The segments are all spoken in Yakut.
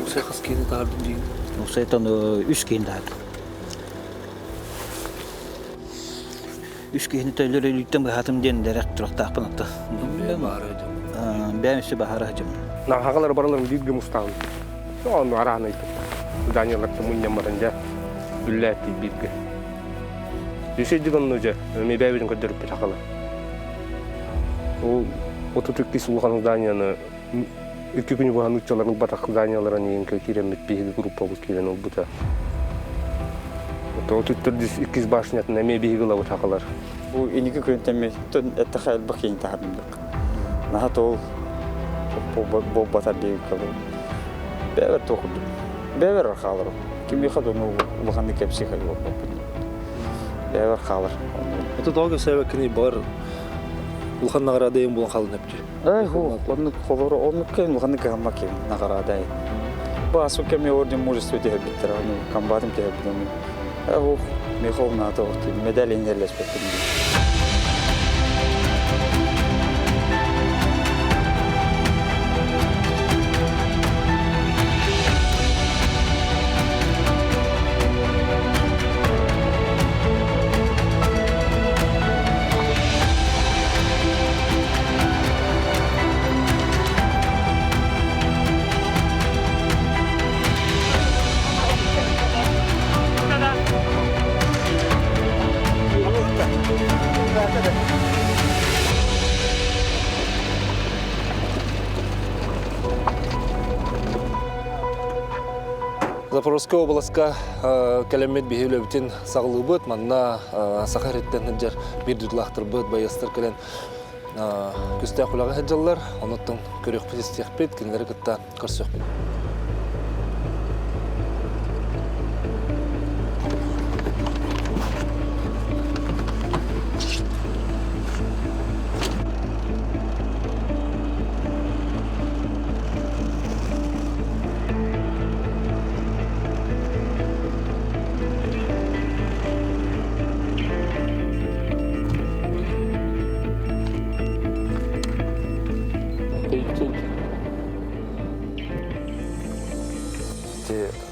Уопсай хас киһини таһардым диигин? Уопсайтан үс киһини таһардым. Үс киһини төлөр өлүүттэн быһаатым диэн дэрэх турахтаахпын атта. Бэйэм өссө баһаара сылдьабын. Наһагалар барыларын бииргэ мустаҕын. Ону араан ыйбыт. Даниялар мунньамматын дьэ үллээттик бииргэ. Үсүйдүк онну дьэ эми бэйэбитин көрдөрүппүт хакала. Ол 32 улахан зданияны икки күнү быһа нууччалар ылбатах зданияларын иһин киирэммит биһиги группабыт киирэн ылбыта. Отут иккис башнятын эмиэ биһиги ылабыт хакалар. Бу инники күнтэн эттэхэ элбэх киһини таһардым. Наһаа тоол буолбатар диэбиккэ бэйэбэр туох курдук бэйэбэр хаалар кимиэхэ да ону улаханнык кэпсии буолбаппын бэйэбэр хаалар Это тоҕо кэпсээбэккиний бар улахан наҕараада буолан хаалан эптүү Эй, оннук холоро оннук кэм улаханнык кыһаммак кэм наҕараада бу асу кэми орден мужество түһэрбиттэр ону комбатым түһэрбит ону э миэхэ ол наата медаль иннерлеспеппин Запорожскай областка кэлэммит биһи үлэбитин саҕалыыбыт. Манна Саха сириттэн сылдьар биир дойдулаахтарбыт, байыастар кэлэн күстээх үлэҕэ сылдьаллар. Онуттан көрүөхпүт, истиэхпит, кинилэри кытта көрсүөхпүт.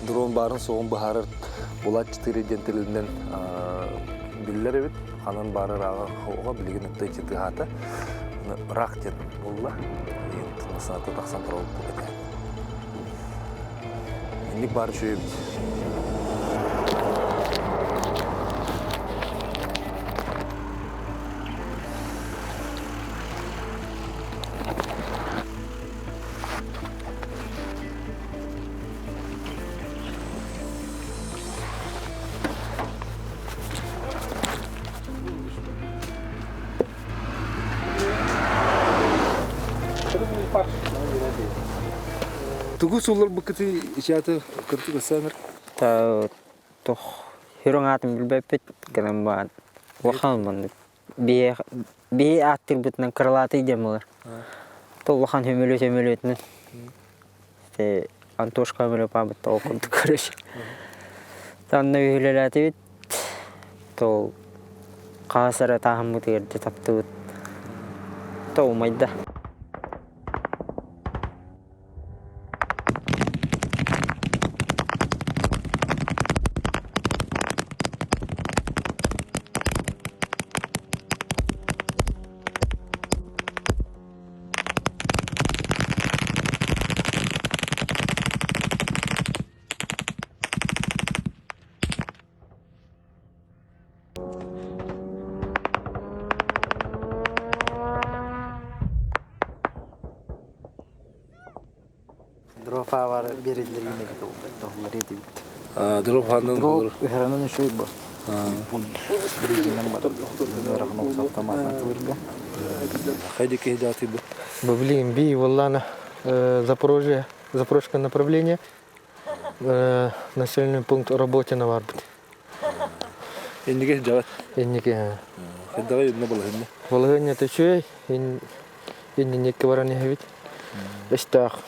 Дрон баарын суоҕун быһаарар Булат 4 диэн тэрилинэн биллэр эбит. Ханан баары ырааҕа оҕо билигин ытта ичи тыаһаата. Ыраах диэн буолла. Саната тахсан турар этэ. Инник баар үчүгэй эбит. Тугу суулларбыккытый ичааты кырдык Александр? Тох хүрүҥ аатын билбэппит гынан баан улахан маннык биһи биһи ааттыырбытынан крылатый диэн буолар. То улахан сөмөлүөт сөмөлүөтүнэн Антошка өмөлөпаабыт ол курдук короче. Танна үһүлэлээтибит то хаас эрэ тааһыммытыгар дьэ таптыбыт. То умайда. Дрофа бериллер тоһулар этибит. Дрофанын Дроп ыһаранын үчүгэй бу. Хайди киһи бу. Блин, би Валлана, Запорожье, Запорожское направление, населенный пункт Работино барбыт. Инниге жабат. Инниге. Хайдаҕа юнна балаһынна. Балаһынна төчүөй, иннинекке баран иһэбит. Эстаах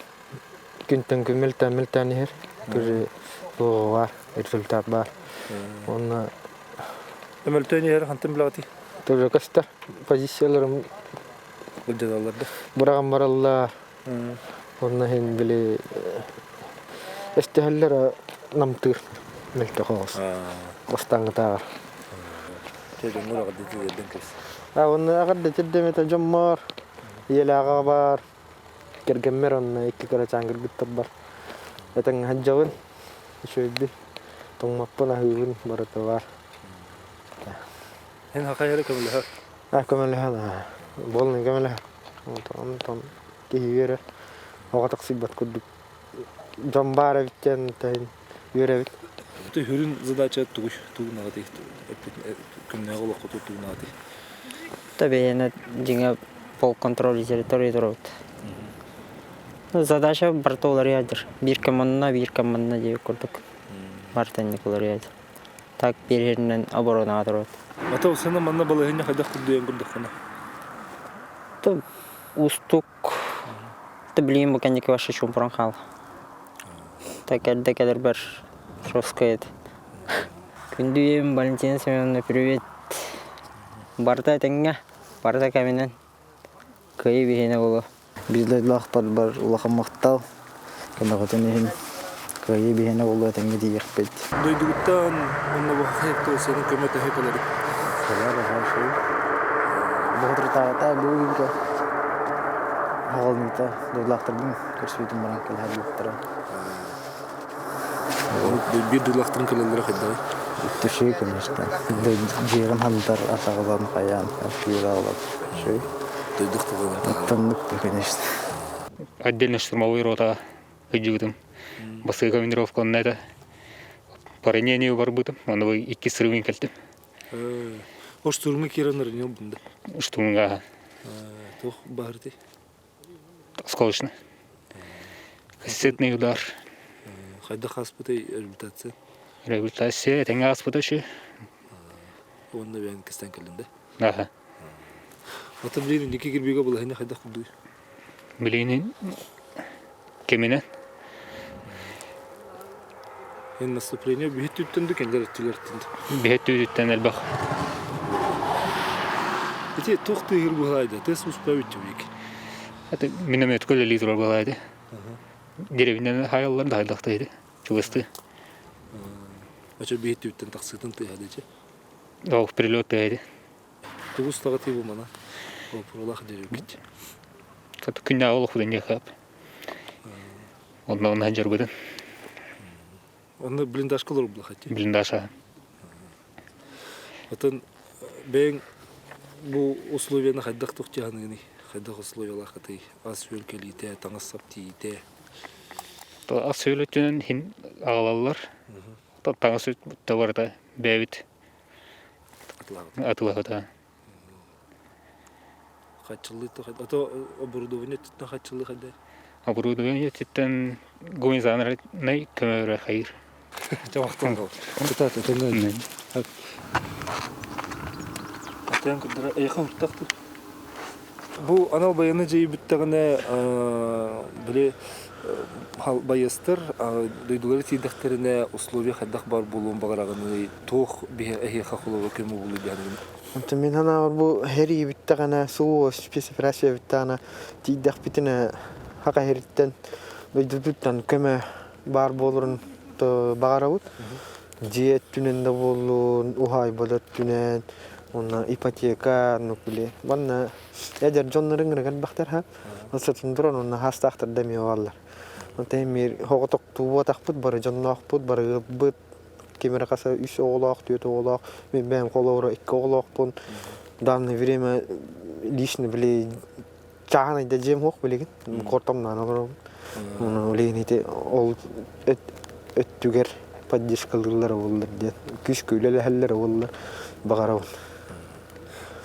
күнтэн күн мөлтөөн иһэр. Тоже бар, результат бар. Онно Мөлтөөн иһэр хантан билэҕитий? Тоже көстөр позицияларым Былдьаналлар да. Быраҕан бараллар. Онно иһин били Эстиһэллэр намтыыр мөлтөх оҕус. Бастааҥҥытааҕар. Чэ дьоҥҥор эҕэрдэ тиэрдэн кэбис. А уонна эҕэрдэ тиэрдэм этэ дьоммор, ийэлээх аҕабар, кэргэммэр уонна икки кырачаан кыргыттарбар. Этэҥҥэ сылдьабын, үчүгэйбин, тоҥмоппун, аһыыбын барыта баар. Эн хахай эрэ көмөлөһөр. А көмөлөһөн аа. Буоллун көмөлөһөр. Онтон киһи үөрэр. Оҕо тахсыйбат курдук дьон баар эбит диэн үөрэбит. Хүрүн задача тугуй тугунаҕытый күннээҕи олоххо тугунаҕытый? Та бэйэне дьиҥэ пол контроль территории туругут. Задача барыта уларыйадыр. Биир команда, биир команда диэбит курдук. Барыта инник уларыйадыр. Так биэрэринэн оборонаҕа туругут. Ата усана манна балаһыанньа хайдах курдуйан курдаххына? Уустук Да билигин бу кэнники вообще чуумпуран хаал. Так эрдэ кэлэрбэр жестко ет. Күндү ийэм Валентина Семеновна привет. Барыта этэҥҥэ, барыта кэминэн. Кыайыы биһиэнэ буолуо. Биир дойдулаахпар бар улахан махтал. Көмөҕүтүн иһин кыайыы биһиэнэ буолуо этэҥҥэ тиийиэхпит. Дойдугуттан уонна бу хахайыктыы көмө төһө кэлэрий? Кэлэр аһаа үчүгэй. Боҕотурутааҕыта бу күнгэ аҕалыныыта дойдулаахтарбын көрсүбүтүм баран кэлэһэр буолуохтара. Биир дойдулаахтарын кэлэллэрэ хайдаҕый? Үчүгэй конечно. Дьиэҕин хантар атаҕалан хайаан архивы аҕалан үчүгэй. Дойдух тылынан Оттоннук конечно. Отдельно штурмовой рота сылдьыбытым. Бастакы командировка онно этэ. По ранению барбытым, ону икки сырыыбын кэлтим. О штурмы киирэн ранил бында. Штурмга. Туох баарытай? Осколочно. Кассетный удар. Хайдах ааспытай реабилитация? Реабилитация этэҥҥэ ааспыта үчү. Уонна бэйэн кистэн кэллин да? Аха. Ата билигин инники кирбиигэ балаһыанньа хайдах курдуй? Билигин кэминэн. Эн наступление биһит түттэн да кэллэр өттүлэртин. Биһит түттэн элбэх. Ити туох тыыһыр быһалайды? Тес успа бүттүбүк. Это миномет көлөлүү турар быһалайды. Деревнаны хайаллар да хайдахтайды. Чугасты. Очо биһит түттэн тахсытын тыһады че. Ол прилет тыһайды. Тугус таҕатыы бу мана опуралаах дьөрүкүт. Күннээҕи олохпутун диэххэ Онно онно сылдьарбытын. Онно блиндажка олорбулахати. Блиндажа. Отон бэйэҥ бу условияны хайдах тохтуһаныгыный? Хайдах условиялаахытый? Ас-үөл кэлиитэ, таҥас-сап тиийиитэ? Ас-үөл өттүнэн иһин аҕалаллар. Таҥас барыта бэйэбит атылаһыта. Хаччылыы ото оборудование өттүттэн хаччылыы хайда? Оборудование өттүттэн гуманитарнай көмө хайыр. Чамахтан кал. Кытаат өтөҥҥө. Атыан курдара эйхэ уртахтыр. Бу анал байыаннай дьайыы бүттэҕинэ били байыастар дойдулары тиийдэхтэринэ условия хайдах баар буолуон баҕараҕыный, туох эһиэхэ холобур көмө буолуой диэххин Онтон мин санаабар бу сэрии бүттэҕинэ, СУО спецоперация бүттэҕинэ тиийдэхпитинэ Саха сириттэн дойдубутуттан көмө баар буоларын баҕарабыт. Дьиэ өттүнэн да буоллун, уһаайба да өттүнэн, уонна ипотека, ну били манна эдэр дьоннор ыҥырык элбэхтэр ха. Сытын туран уонна хаастаахтар да эмиэ бааллар. Онтон эмиэ соҕотохтуу бары дьонноохпут, бары ыалбыт, ким эрэ хаса үс оҕолоох, түөрт оҕолоох, мин бэйэм холобура икки оҕолоохпун. Данное время лично били чааһынай да дьиэм суох билигин куортамнаан олоробун. Ону билигин ити ол өттүгэр поддержкалыыллара буоллар диэн күүскэ үлэлэһэллэрэ буоллар баҕарабын.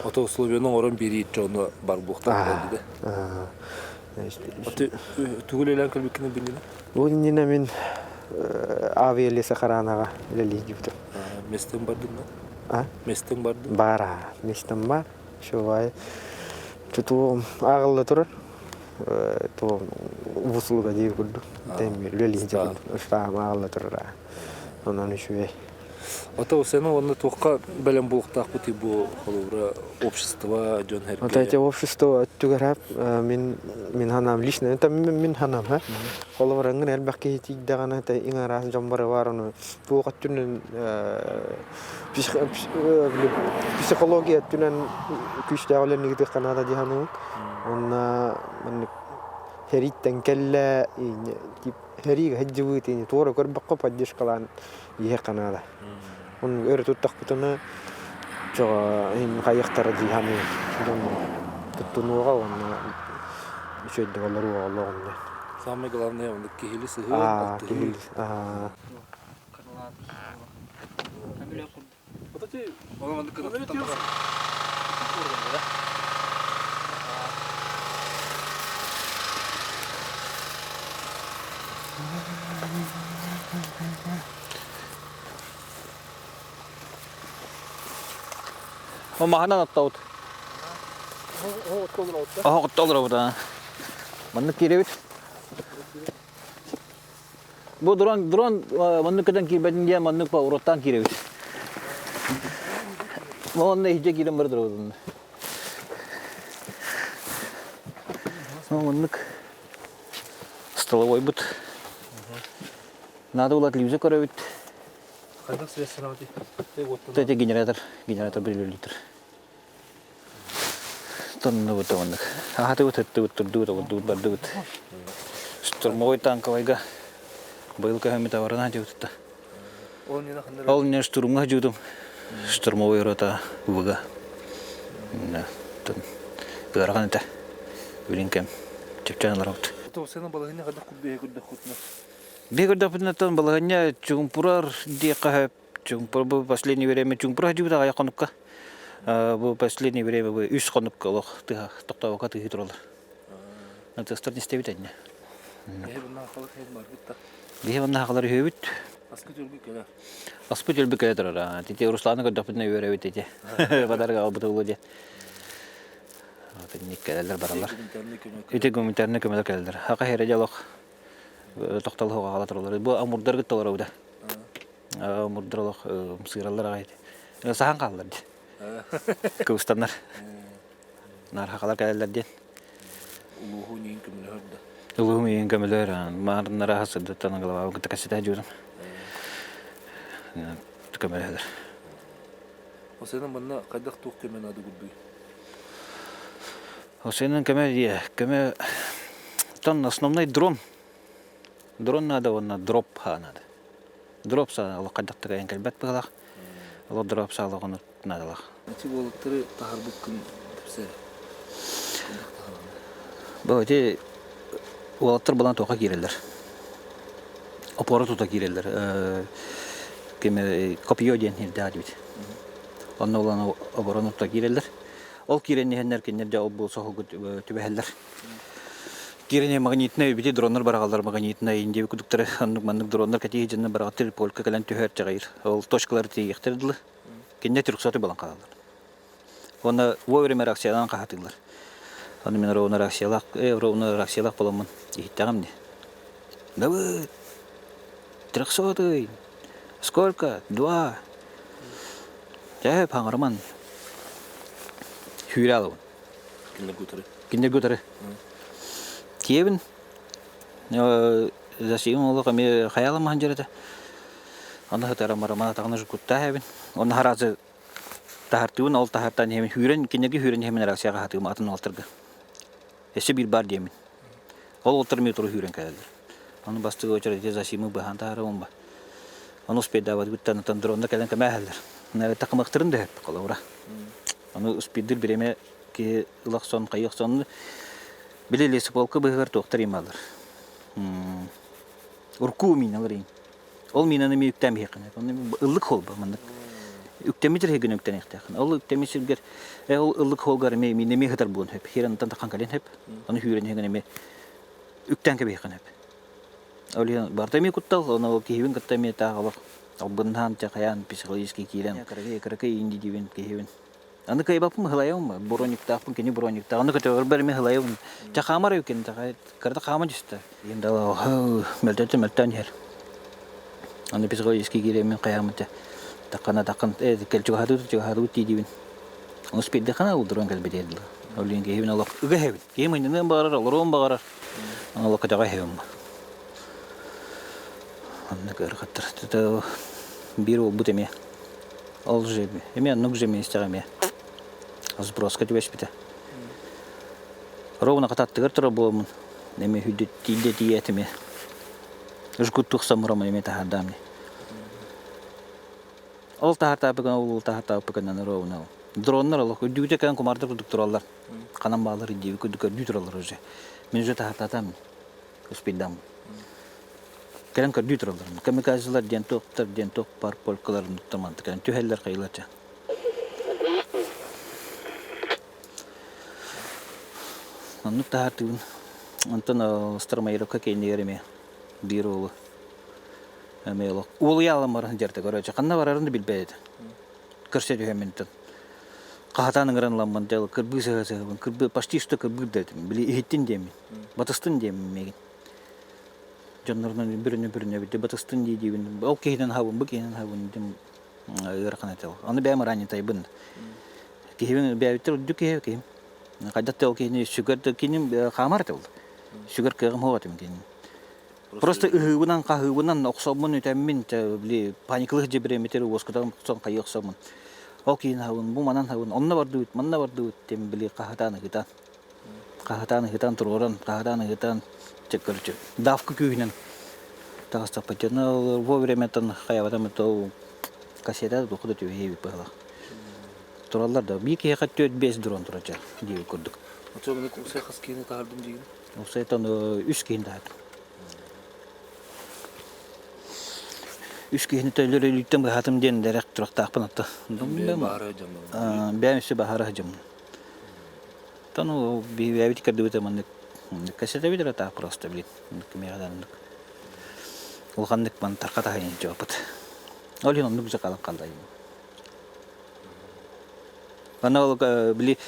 Ото условияны оҥорон биэрии дьону бар буохтаах буолду да. Тугу үлэлээн кэлбиккин билинэ? Бу иннинэ мин авиалесохранаҕа үлэлии дьибитим. Местең бардын да? Местең бардын? Бар аа, местем бар. Шубай. Тутуум ааҕылла турар. Туом услуга дии курдук. Тем үлэлии дьибитим. Ыстаам ааҕылла турар. Онон үчүгэй. Ото сена уонна туохха бэлэм буолуохтаахпытый бу холобура общество дьон Вот эти эргэ общество өттүгэр мин мин ханаам лично это мин ханаам ха холобур аңгын элбэх киһи тиийдэҕинэ те иҥ араас дьон бары бар ону туох өттүнэн психология өттүнэн күүстээх үлэни ыытыахха наада дии саныыбын уонна маннык сэрииттэн кэллэ сэриигэ сылдьыбыт ини туора көрбөххө поддержкалаан иһиэххэ наада Оннук өрө туттахпытына чоҕо иһин хайыахтара дии саныыр дьон туттунуоҕа уонна үчүгэйдик олоруоҕа олоҕунна. Самое главное оннук киһили сыһыан, Аа, алтыһыы. киһили аа. Маһынан оттообут. Оһох отто олоробут. Маннык киирэбит. Бу дрон, дрон маннык көтөн киирбэтин диэн маннык уруттаан киирэбит. Онно иһдьэ киирэн бары турабыт. Маннык столовойбут. Надо было телевизор көрөбүт. Хайдах связь Это генератор, генератор билилитр. Тоннубут оннук. Аһатыбыт, ыттыбыт, турдубут, олордубут, бардыбыт. Штурмовой танковайга быйыл көһөммүт аварына дьыбытта. Ол не штурмга жудум. Штурмовой рота ВГ. Ыарахан этэ. Билин кэм. Чэпчээн олоробут. Биһи көрдөхпүтүнэ балаһыанньа чуумпурар диэххэ сөп. Чуумпур бу последнее время чуумпура сылдьыбыт аҕыйах хонукка. Бу последнее время бу үс хонукка олох тыһа тохтообокко тыһыы тураллар. Тыастар истэбит энньэ. Биһи манна хахалар үһүбүт. Аскыт өлбүт кэлэр. Аспыт өлбүт кэлэ турар. Тити Русланы көрдөхпүтүнэ үөрэбит ити. Бадарга албыт улу диэн. Ник кэлэллэр бараллар. Ити гуманитарный көмөлөр кэлэллэр. Хака хере дьолох тохтол хоҕаҕала тураллар. Бу амурдар кытта олоробут. Амурдар олох сыыраллар аҕай. Саһан хааллар дии. Кыбыстаннар. Нархакалар кэлэллэр диэн. Улууһу иин көмөлөһөр да. Улууһум иин көмөлөһөр. Маарыннара сырдыттан глава кытта кэситэ дьуурум. Көмөлөһөлөр. Осенан манна хайдах туох көмө наада курдуй? Осенан көмө дии. Көмө тон основной дрон. Дрон надо уонна дроп надо. Дроп саала хайдахтык айан кэлбэт быһалаах. Ол дроп саала ону наадалаах. Ити уолаттары таһарбыккын кэпсээ. Бу ити уолаттар булан туохха киирэллэр. Опора тута киирэллэр. Кеме копье диэн ирдээх дибит. Онно улан оборон тута киирэллэр. Ол киирэн иһэннэр кинилэр дьэ ол бу соһугу түбэһэллэр. Киирэн магнитнай бити дроннар бараҕаллар магнитнай индия кудуктары оннук маннык дроннар кэтии дьонно бараҕаттыр полька кэлэн түһэр чаҕыйыр. Ол точкалары тиийиэхтэр дылы. Кинилэр трехсоты балан хаалаллар. Уонна вовремя реакциялаан хаһатыыллар. Аны мин ровно реакциялаах, ровно реакциялаах буоламмын иһиттэҕим дии. Давыд, трехсотый, сколько? Два. Дьэ, хаҥарыман. Сүүрэ алабын. Кинилэргэ утары. Кинилэргэ утары. Киэбин Засиим олох эмиэ хайаламаһын дьэрэтэ. Онно сытарам бараман атаҕын ужукуттаах эбин. Онно хараазы таһартыыбын, ол таһартан иһэмин хүүрэн, кинилэргэ хүүрэн иһэмин реакцияҕа хатыым атын уолтарга. Өссө биир баар диэмин. Ол уолтар эмиэ туру хүүрэн кэлэллэр. Ону бастакы очередь Засимы быһаан таһаарабын ба. Ону успейдаабатыгыттан отон дронна кэлэн көмөөһөллөр. Такымыктарын да холобура. Ону успейдыр бириэмэ киһи ылахсон, хайыахсон били лесополка быһыгар туохтар ималар. Урку миналар ин. Ол минаны ми үктэм иһэххин. Онно ыллык холба маннык. Үктэммит эрһигин үктэниэхтээхин. Ол үктэммит сиргэр ол ыллык холгар эми мине ми хытар буолун хөп. Хирантан тахан кэлин хөп. Аны хүүрэн иһигин эми үктэн кэбиһэххин хөп. Ол иһин барыта эми куттал, оны ол киһибин кытта эми таах олох албыннаан чахайаан психологически киирэн кыракый кыракый инди диибин киһибин. Аны кыайбаппын ыһылайабын брониктаахпын кини брониктаах аны көтөҕөрбөр эмиэ ыһылайабын ча хаамар эбиккин кырата хаама түстэ иин дала мөлтөттө мөлтөөн иһэр аны психологически киириэммин хайааммын ча. Таххана таххан кэл чугаһатыбыт чугаһатыбыт дии диибин. Успейдахана улдуран кэлбит дылы. Ол киһибин олох ыга иһэбин. Киһим ыйнаныан баҕарар, олоруон баҕарар. Олох көтөҕө иһэбин. Оннук ыарахаттар. Биир уолбут эмиэ. Ол же эмиэ оннук же миэстэҕэ эмиэ. Сброска түбэспитэ. Ровно хататтыгар турар буоламмын. Эмиэ хүдде тиийдэ тиийээт эмиэ. Жгут тухсаммырам эмиэ таһаардаам. Ол таһаартаабыкын ол таһаартаабыкынан ровно дроннар олох үрдүгүтэ кэлэн кумаардар курдук тураллар. Ханан бааллар диэби курдук көрдүү тураллар уже. Мин уже таһаартаатам успейдам. Кэлэн көрдүү тураллар. Камикадзелар диэн туохтар диэн туох пар полькалар мантык түһэллэр хайылар Оннук таһаартыыбын. Онтон Старомайоровка кэннигэр эмиэ биир уолу эмиэ олох уолуйа аалан баран дьарда короче ханна барарын да билбэт этэ. Көрсө түһэммин хаһатаан ыҥыран ыламмын дьэ кырбыы сыһа сыһабын кырбыы почти что кырбыыр да этим били иһиттин диэммин батыстын диэммин миигин дьоннорунан бүрүнэ бүрүнэ бити батыстын дии диибин ол киһинэн аһабын бу киһинэн аһабын дим ыарахан этэ ону бэйэм раннитайбын киһибин бэйэбиттэр үрдүк киһи киһим хайдах да ол киһини сүгэр да киним хаамар этэ ол сүгэр кыаҕым суох этим кинини Просто ыһыыбынан, хаһыыбынан охсоммун, үтэммин, били паникалыах дьэбириэмитэр уоскутан охсон хайыы охсоммун. Ол киһини аһабын, бу манан аһабын, онно бардыбыт, манна бардыбыт диэн били хаһытаан ыһытан, хаһытаан ыһытан туруоран, хаһытаан ыһытан, чэ, короче, давка күүһүнэн таҕыстахпыт. Дьоно вовремя-тан хайабатам то кассета туохха да түбэһиэбит быһалаах. Тураллар да, биир киһиэхэ 4-5 дрон турар диэбит курдук. Оччоҕуна усай хас киһини таһардым диигин? Усайтан үс киһини таһардым. Үс киһини төлөр өлүүттэн быһаатым диэн дэрэх турахтаахпын атта. Бэйэм өссө баһаара сылдьаммын. Тон ол бэйэбит көрдүбүт маннык кэсэтэбит эрэ таах просто блин кимиэхэ улаханнык ман тарха таһайын дьуоппут. Ол иһин оннук дьэ халан халлайым. Аны ол били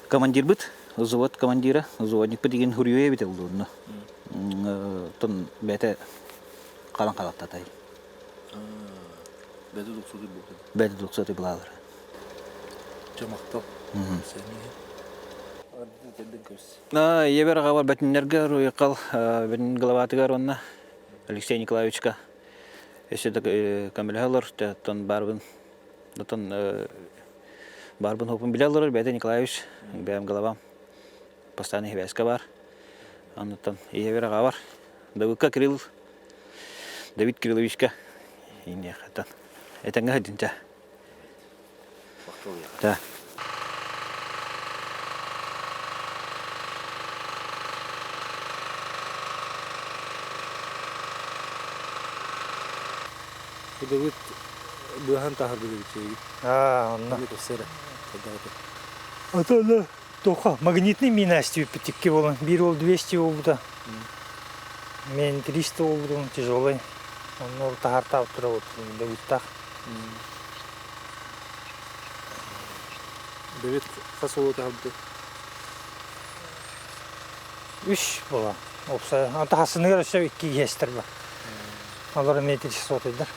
командирбыт, взвод командира, взводникпыт деген хуруйа эбит олуунну. Тон бэйэтэ халан халаттатай. Бэйэтэ дуксуты буолла. Бэйэтэ дуксуты булаалар. Чэ махтал. Ийэбэр аҕабар бэтиннэргэ руйкал бэтин главатыгар уонна Алексей Николаевичка өссө да көмөлөһө олор, оттон барбын Оттон баарбын хопун билэ олорор бэйэтэ Николаевич, бэйэм головам постоянно сибээскэ баар. Оннуттан ийэбэр аҕабар Давыдка Кирилл Давид Кирилловичка иниэхэтэн этэҥҥэ сылдьын чэ. Да. Давыд быаһан таһарбыт эбит Аа, онно. Ото тоха магнитный мина эстибиппит икки буолан биир ол 200 буолбута. Мен 300 буолбутум тяжелый. Онно ол таһартаабыт турабыт Давидтаах. Давид хас уолу таһарбыты? Үс буола. Опса, ата хасыныгар өссө икки иһэстэр бар. Олор эмиэ сотыйдар.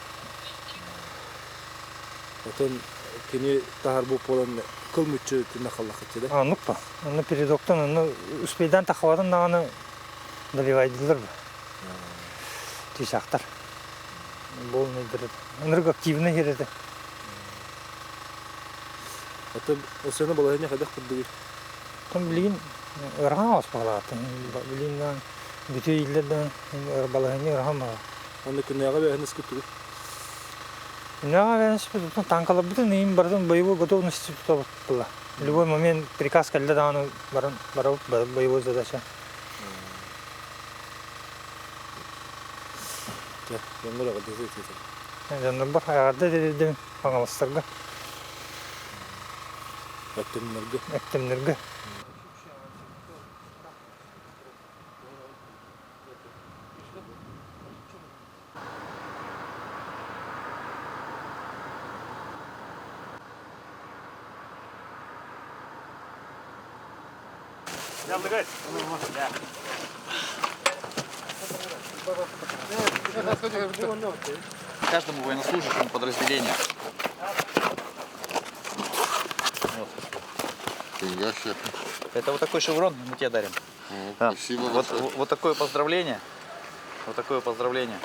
Отон кини таһар буолан кыл мүччү түнэ халлахыччы да? Оннук ба. Онно передоктан онно успейдан тахабатын даҕаны доливайдылар ба. Тисактар. Болнайдыр. Ынырык активный херете. Отон осена балаһыня хайдах курдугуй? Там билигин ыарахан аҕыс баҕалаатын. Билигин бүтү ииллерден балаһыня ыарахан баҕа. Онно күннээҕи бэһин ыскыттыгыт? Күннээҕи бэһин танкаларбытын иин барытын боевой готовности тутабыт Любой момент приказ кэллэ даҕаны баран барабыт боевой задача. Дьоннорбор эҕэрдэ дедим хаҥаластарга. Өктөмнөргө. Өктөмнөргө. Каждому военнослужащему подразделения. Это вот такой шеврон мы тебе дарим. Спасибо Вот, вот такое поздравление. Вот такое поздравление.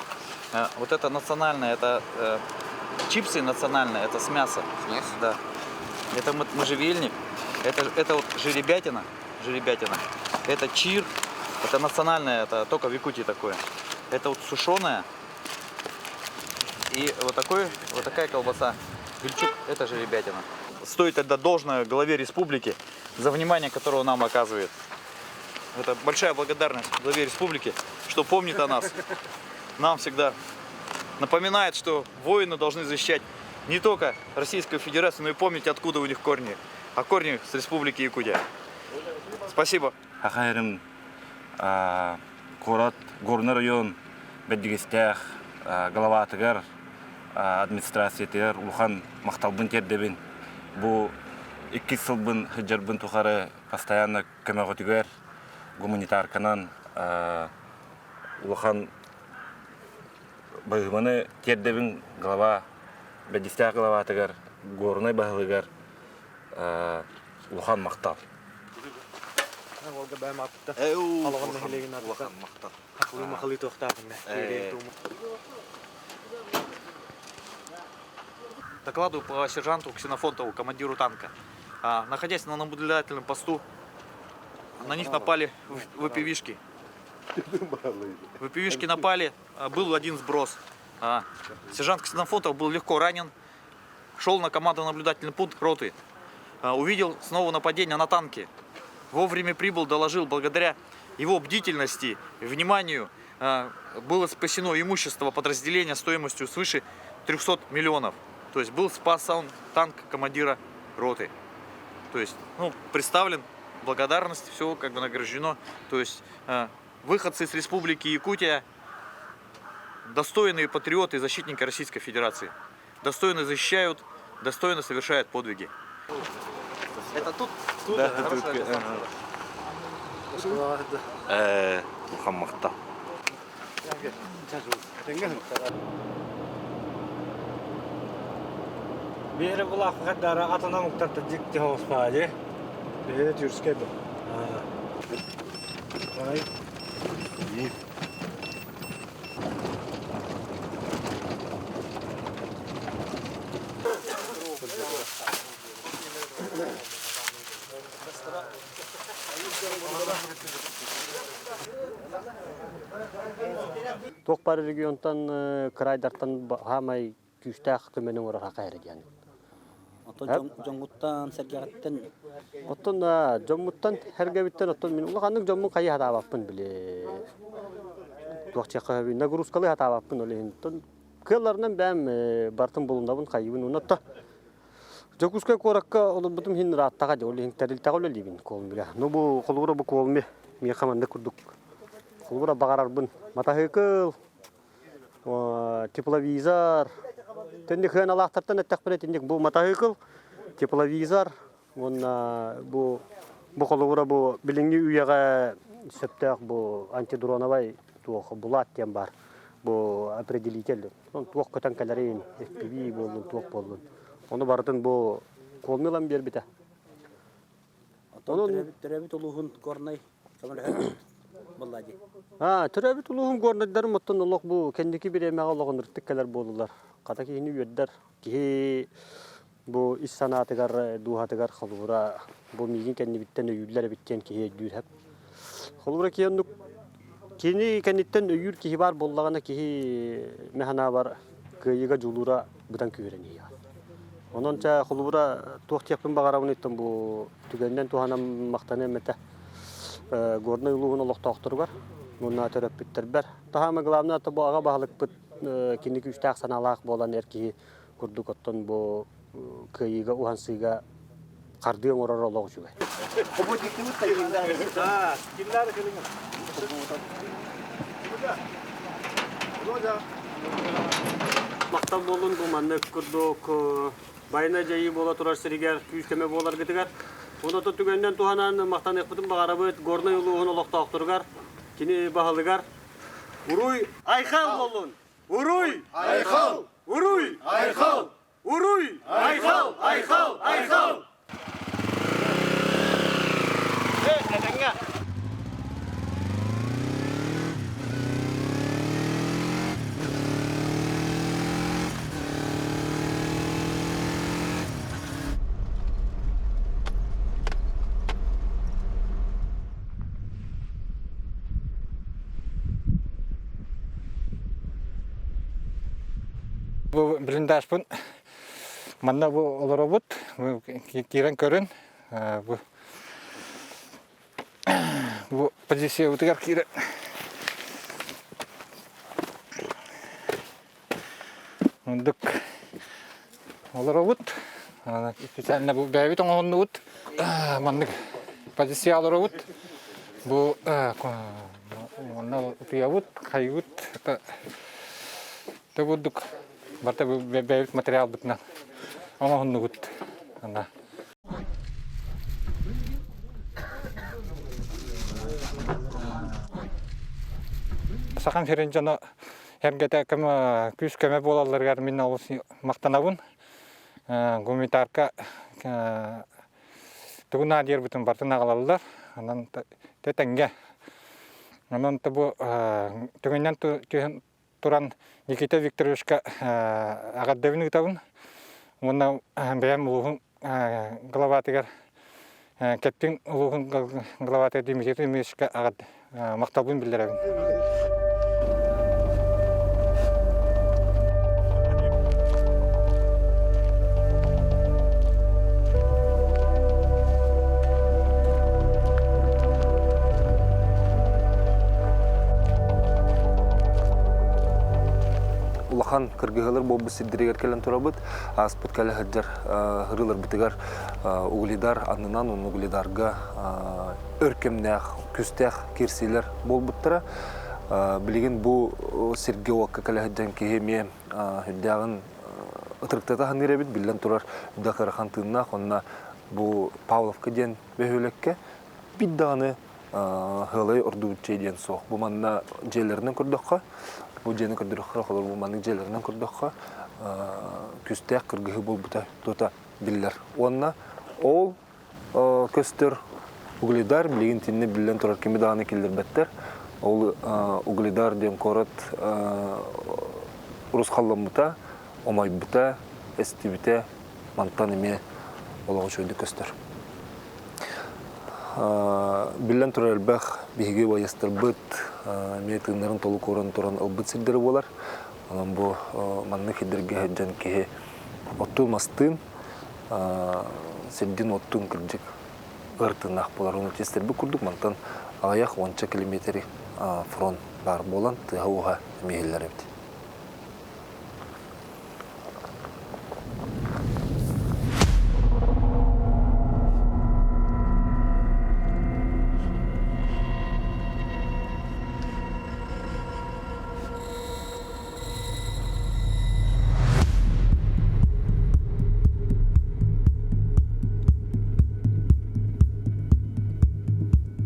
Вот это национальное, это чипсы национальные, это с мяса. С мясом? Да. Это можжевельник, это вот жеребятина, жеребятина. Это чир, это национальное, это только в Якутии такое. Это вот сушеное. И вот такая колбаса. Вельчук, это жеребятина. Стоит отдать должное главе республики за внимание, которое он нам оказывает. Это большая благодарность главе республики, что помнит о нас. Нам всегда напоминает, что воины должны защищать не только Российскую Федерацию, но и помнить, откуда у них корни. А корни с Республики Якутия. Спасибо. Саха сирин куорат Горнай оройуон Бэрдьигэстээх главатыгар администрациятыгар улахан махталбын тиэрдэбин. Бу иккис сылбын сылдьарбын тухары постоянно көмөҕүтүгэр гуманитарканан улахан баһыыбаны тиэрдэбин глава Бэрдьигэстээх главатыгар Горнай баһылыгар улахан махтал. Олга бэм атта. Алаҕан нэһилиэгин атта. Хахлыы махалыы туохтаахын Докладываю по сержанту Ксенофонтову, командиру танка. Находясь на наблюдательном посту, на них напали ВПВшки. ВПВшки напали, был один сброс. Сержант Ксенофонтов был легко ранен, шел на командно-наблюдательный пункт роты. Увидел снова нападение на танке. Вовремя прибыл, доложил, благодаря его бдительности, вниманию, было спасено имущество подразделения стоимостью свыше 300 миллионов. То есть был спасен танк командира роты. То есть, ну, представлен, благодарность, все как бы награждено. То есть выходцы из Республики Якутия, достойные патриоты и защитники Российской Федерации. Достойно защищают, достойно совершают подвиги. Это тут? Тут, да, тут. Улахан махтал. Биһиги булааххадара атын омуктарта дьикти соҕус баҕайы. Биһиги тюркскай бу. Туох баар регионтан кыраайдартан хаамай күүстээх көмөнү оҥорор хака эрэ диэн. Оттон дьоҥҥуттан, сэргэҕиттэн Оттон дьоммуттан сэргэбиттэн оттон мин улаханнык дьоммун хайыы сатаабаппын били туох диэххэ нагрузкалыы сатаабаппын ол иһин кыалларынан бэйэм бартын булунабын хайыыбын уонна Дьокуускай куоракка олорбутум иһин ырааттаҕа дии, ол иһин тэрилтэҕэ үлэлиибин Колумбия. Ну бу холобура бу Колумбия миэхэ маннык курдук холобура баҕарарбын матаһыыкыл, тепловизор, тэнник сыаналаахтартан эттэхпинэ итинник бу матаһыыкыл, тепловизор уонна бу бу холобура бу билиҥҥи үйэҕэ сөптөөх бу антидроновай туох булат диэн баар бу определитель туох көтөн кэлэрин FPV буоллун туох буоллун ону барытын бу колми ылан биэрбитэ Онон төрөөбүт улууһун Горнай көмөлөһөр буолла дии. Аа, төрөөбүт улууһум горнайдарым оттон олох бу кэнники бириэмэҕэ олоҕун ыртык кэлэр буоллулар. Хата киһини үөрдэр. Киһи бу ис санаатыгар, дууһатыгар холобура бу миигин кэннибиттэн өйүүллэр эбит диэн киһи өйдүүр сөп. Холобура киһи оннук кини кэнниттэн өйүүр киһи баар буоллаҕына киһи мин санаабар кыайыыга дьулуура быдан күүһүрэн иһиэҕэ. Онон чэ холобура туох диэхпин баҕарабын ыттан бу түгэнинэн туһанан махтаныам этэ Горнай улууһун олохтоохторугар уонна төрөппүттэрбэр. Таһаама главное это бу аҕа баһылыкпыт кини күүстээх санаалаах буолан эр киһи курдук оттон бу кыайыыга уһансыыга хардыы оҥорор олох үчүгэй. Махтал буоллун бу маннык курдук байына дьайыы буола турар сиригэр күүс-көмө буоларгытыгар. Онон түгэнинэн туһанан махтаныахпытын баҕарабыт Горнай улууһун олохтоохторугар, кини баһылыгар Уруй Айхал буоллун! Уруй! Айхал! Уруй! Айхал! Уруй! Айхал! Айхал! Айхал! Бу блиндажпын манна бу олоробут. Киирэн көрүн. Бу бу позициябытыгар киирэн Мындык олоробут. Специально бу бэйэбит оҥоһуннубут. Маннык позиция олоробут. Бу манна утуйабыт, хайыбыт. Тэ курдук барыта бэйэбит материалбытынан оҥоһуннубут. Ана. Сахам сирин дьоно эргэтэ көмө күүс-көмө буолалларыгар мин олус махтанабын. Гуманитарка тугу наадыйарбытын барытын аҕалаллар. Онон тэҥҥэ. Онон бу түгэнинэн түһэн туран Никита Викторовичка эҕэрдэбин ыытабын уонна бэйэм улууһум главатыгар Кэптин улууһун главатыгар Дмитрий Дмитриевичка махталбын биллэрэбин. Улахан кыргыһыылар буолбут сирдэригэр кэлэн турабыт. Ааспыт кэлэ сылдьар ырыыларбытыгар Угледар аннынан уонна Угледарга өр кэмнээх, күүстээх киирсиилэр буолбуттара. Билигин бу сиргэ-уокка кэлэ сылдьан киһи эмиэ сүрдээҕин ытырыктата саныыр эбит. Биллэн турар, үрдэх ыарахан тыыннаах. Онно бу Павловка диэн бөһүөлэккэ биир даҕаны Ыалай ордубут дьиэ диэн суох. Бу манна дьиэлэринэн көрдөххө, бу дьиэни көрдөрөххө, холобур бу маннык дьиэлэринэн көрдөххө, күүстээх кыргыһыы буолбута тута биллэр. Уонна ол көстөр Угледар, билигин итиннэ биллэн турар кими даҕаны киллэрбэттэр. Ол Угледар диэн куорат урусхалламмыта, умайбыта, эстибитэ мантан эмиэ олох үчүгэйдик көстөр. Биллэн турар элбэх биһиги байыастарбыт эмиэ тыыннарын толук ууран туран ылбыт сирдэрэ буолар. Онон бу маннык сирдэргэ сылдьан киһи оттуун-мастыын, сирдин-уоттуун кырдьык ыр тыыннаах буолар. Ону тиэстэрбит курдук мантан аҕыйах уонча километр фронт баар буолан тыаһа-ууһа эмиэ иһиллэр эбит.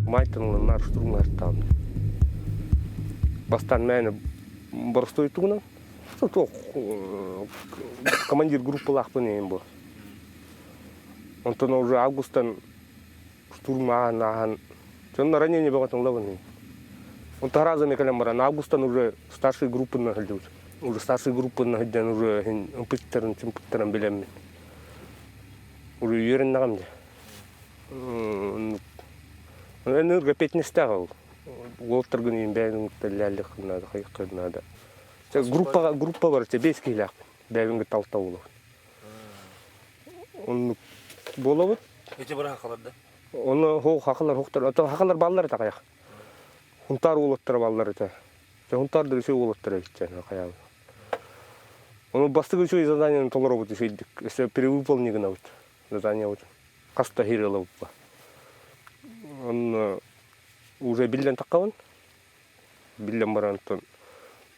Майтынлыннар штурмлартан. Бастан мээнэ боростуой тугунан Туох командир группалаахпын иһин бу. Онтон уже августан штурм ааһан ааһан дьон ранение бөҕөтүн ылабын. Онтон разами кэлэн баран августан уже старший группанан сылдьыбыт. Уже старший группанан сылдьан уже иһин ымпыттарын чымпыттарын билэммин. Уже үөрэннэҕим дьэ. Эн пятнистаах ол. Уолтаргын иһин бэйэҥ тэллээллих наада, хайыххын наада. Группаҕа группа бар биэс киһилээхпин. Бэйэбин кытта алта буолабын. Оннук буолабыт. Эти бара хахалар да? Ону хо хахалар хохтор. Ото хахалар баллар это каях. Хунтар уолаттара баллар это. Хунтар да үчүгэй уолаттара иччэн хайаабыт. Ону бастакы үчүгэй заданиены толоробут үчүгэйдик. Өссө перевыполни гынабыт заданиебыт. Хаста хирылабыппа. Онно уже биллэн таххабын. Биллэн баран оттон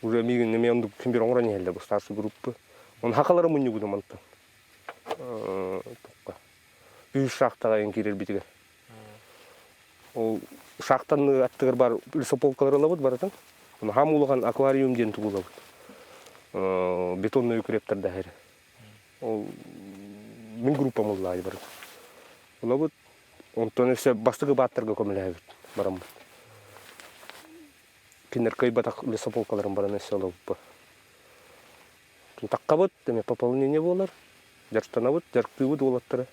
уже миигин эмиэ оннук син биир оҥорон иһэллэр бу старший группы. Он хахалары мунньубутум онтон. Тукка. Үс шахтаҕа эн киирэрбитигэр. Ол шахтаны аттыгар бар лесополкалары ылабыт барытын. Хам улахан аквариум диэн тугу ылабыт. Бетонный укрептардаһар. Ол мин группам ыллаайы барыт. Ылабыт. Онтон өссө бастакы бааттарга көмөлөһөбүт бараммыт. Кинилэр кыайбатах лесополкаларын баран өссө ылабыт. Таххабыт, эми пополнение буолар. Дьарыктанабыт, дьарыктыыбыт уолаттары.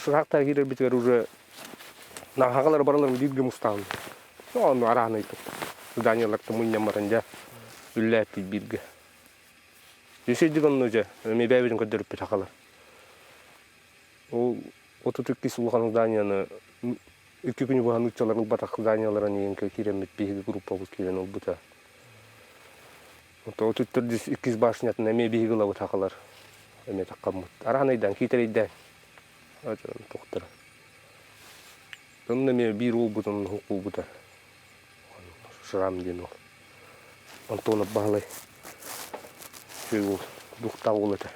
Саахтаа киирэрбитигэр уже наһаҕалар бараларын бииргэ мустаҕын. Ону араан ыйпыт. Зданиялартан мунньан баран дьэ үллээттик бииргэ. Үсүйдик онно дьэ, эми бэйэбитин көрдөрүппүт хахалар. Ол 32 улахан зданияны икки күнү быһа нууччалар ылбатах зданияларын иһин киирэммит биһиги группабыт киирэн ылбыта. Ото 34 иккис башнятын эмиэ биһиги ылабыт хахалар. Эмиэ таххаммыт. Арахан ыйдан, киитэр ыйдан. Тохтор. Онно эмиэ биир уолбутун уһуккуубута. Шрам диэн уол. Антонов Баһылай. Үчүгэй уол, духтаах уол этэ.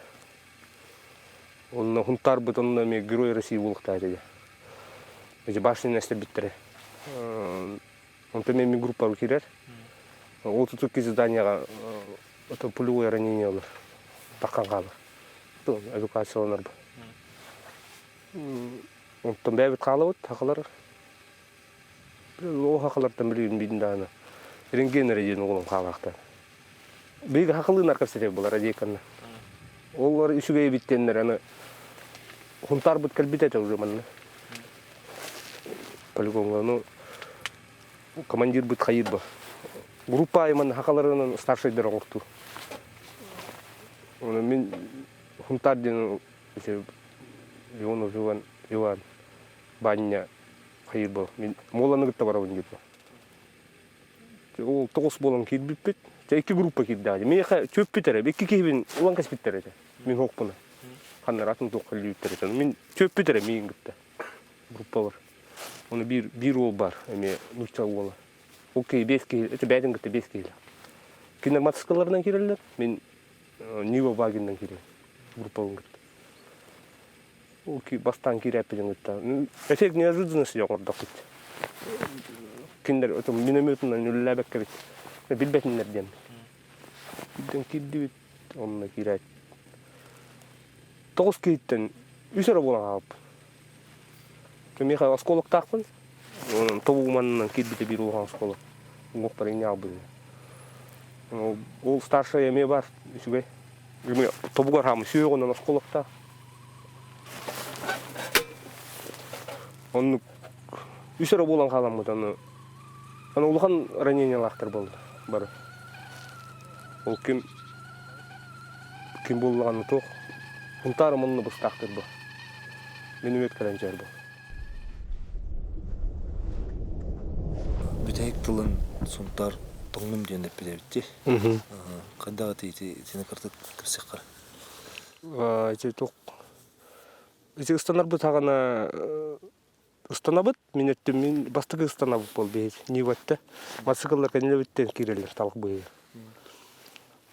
Онно Хунтаарбыт онно эмиэ Герой России буолуохтаах этэ. Эти башняны эстэрбиттэрэ. Онтон эмиэ группаҕа киирэр. Ол тутук заданияҕа это пулевое ранение ылар. Таххан хаалар. Эвакуацияланар. Онтон бэйэбит хаалабыт, хахалар Ол хахалартан билигин биирин даҕаны рентген эрэ диэн оҕолон хаалаахтар. Биһиги хахалыынар кэпсэтэр буолар адьыйканна. Олор үчүгэй эбит диэннэр аны хунтаарбыт кэлбит этэ уже манна. Полигоҥҥа ну командирбыт хайыыр ба. Группа аайы манна хахаларынан старшайдар оҥортуур. Оны мин хунтаар диэн Иванов Иван Иван Баня хайыыр буол мин Моланы кытта барабын диир ол тоҕус буолан киирбиппит дьэ икки группа киирдэҕэ миэхэ чүөппүт эрэ икки киһибин улан кэспиттэр этэ мин хоохпуна ханна атын туохха үллүүттэр этэ мин чүөппүт эрэ миигин кытта группалар ону биир биир уол бар эмиэ нуучча уола ол киһи биэс киһи это бэйэтин кытта биэс киһилээх кинилэр матыскаларынан киирэллэр мин Нива Вагиннан киирэр группабын кытта Бастаан киирээппитин кытта эффект неожиданности оҥордохпут. Кинилэр минометунан үлэлээбэккэбит билбэтиннэр диэн. Киирдэн киирдибит, онно киирээт тоҕус киһиттэн үс эрэ буолан хаалбыт. Миэхэ оскуолактаахпын, тобугуманынан киирбитэ биир улахан оскуола. Уҥуохпар иҥнэ хаалбыт. Ол старшай эмиэ баар, үчүгэй. Тобугар хаамы сүөҕүнэн оскуолактаах. Оннук үс эрэ буолан хааламмыт аны аны улахан ранениялаахтар буолла бары. Ол ким ким буоллаҕына туох Хунтаарым онно быстаахтыр бу. Минимет кэлэн дьэр бу. Бүтэһик тылын Сунтаар тоҥнум диэн эппит эбит дии. Хайдах ити итини кырдык кэпсиэххэ? Ити туох ити ыстанарбыт аҕана ыстанабыт мин өттүм мин бастакы ыстанабыт буол биһиги ньыыбатта мотоцикллар кэннилэбиттэн киирэллэр талах быыһыгар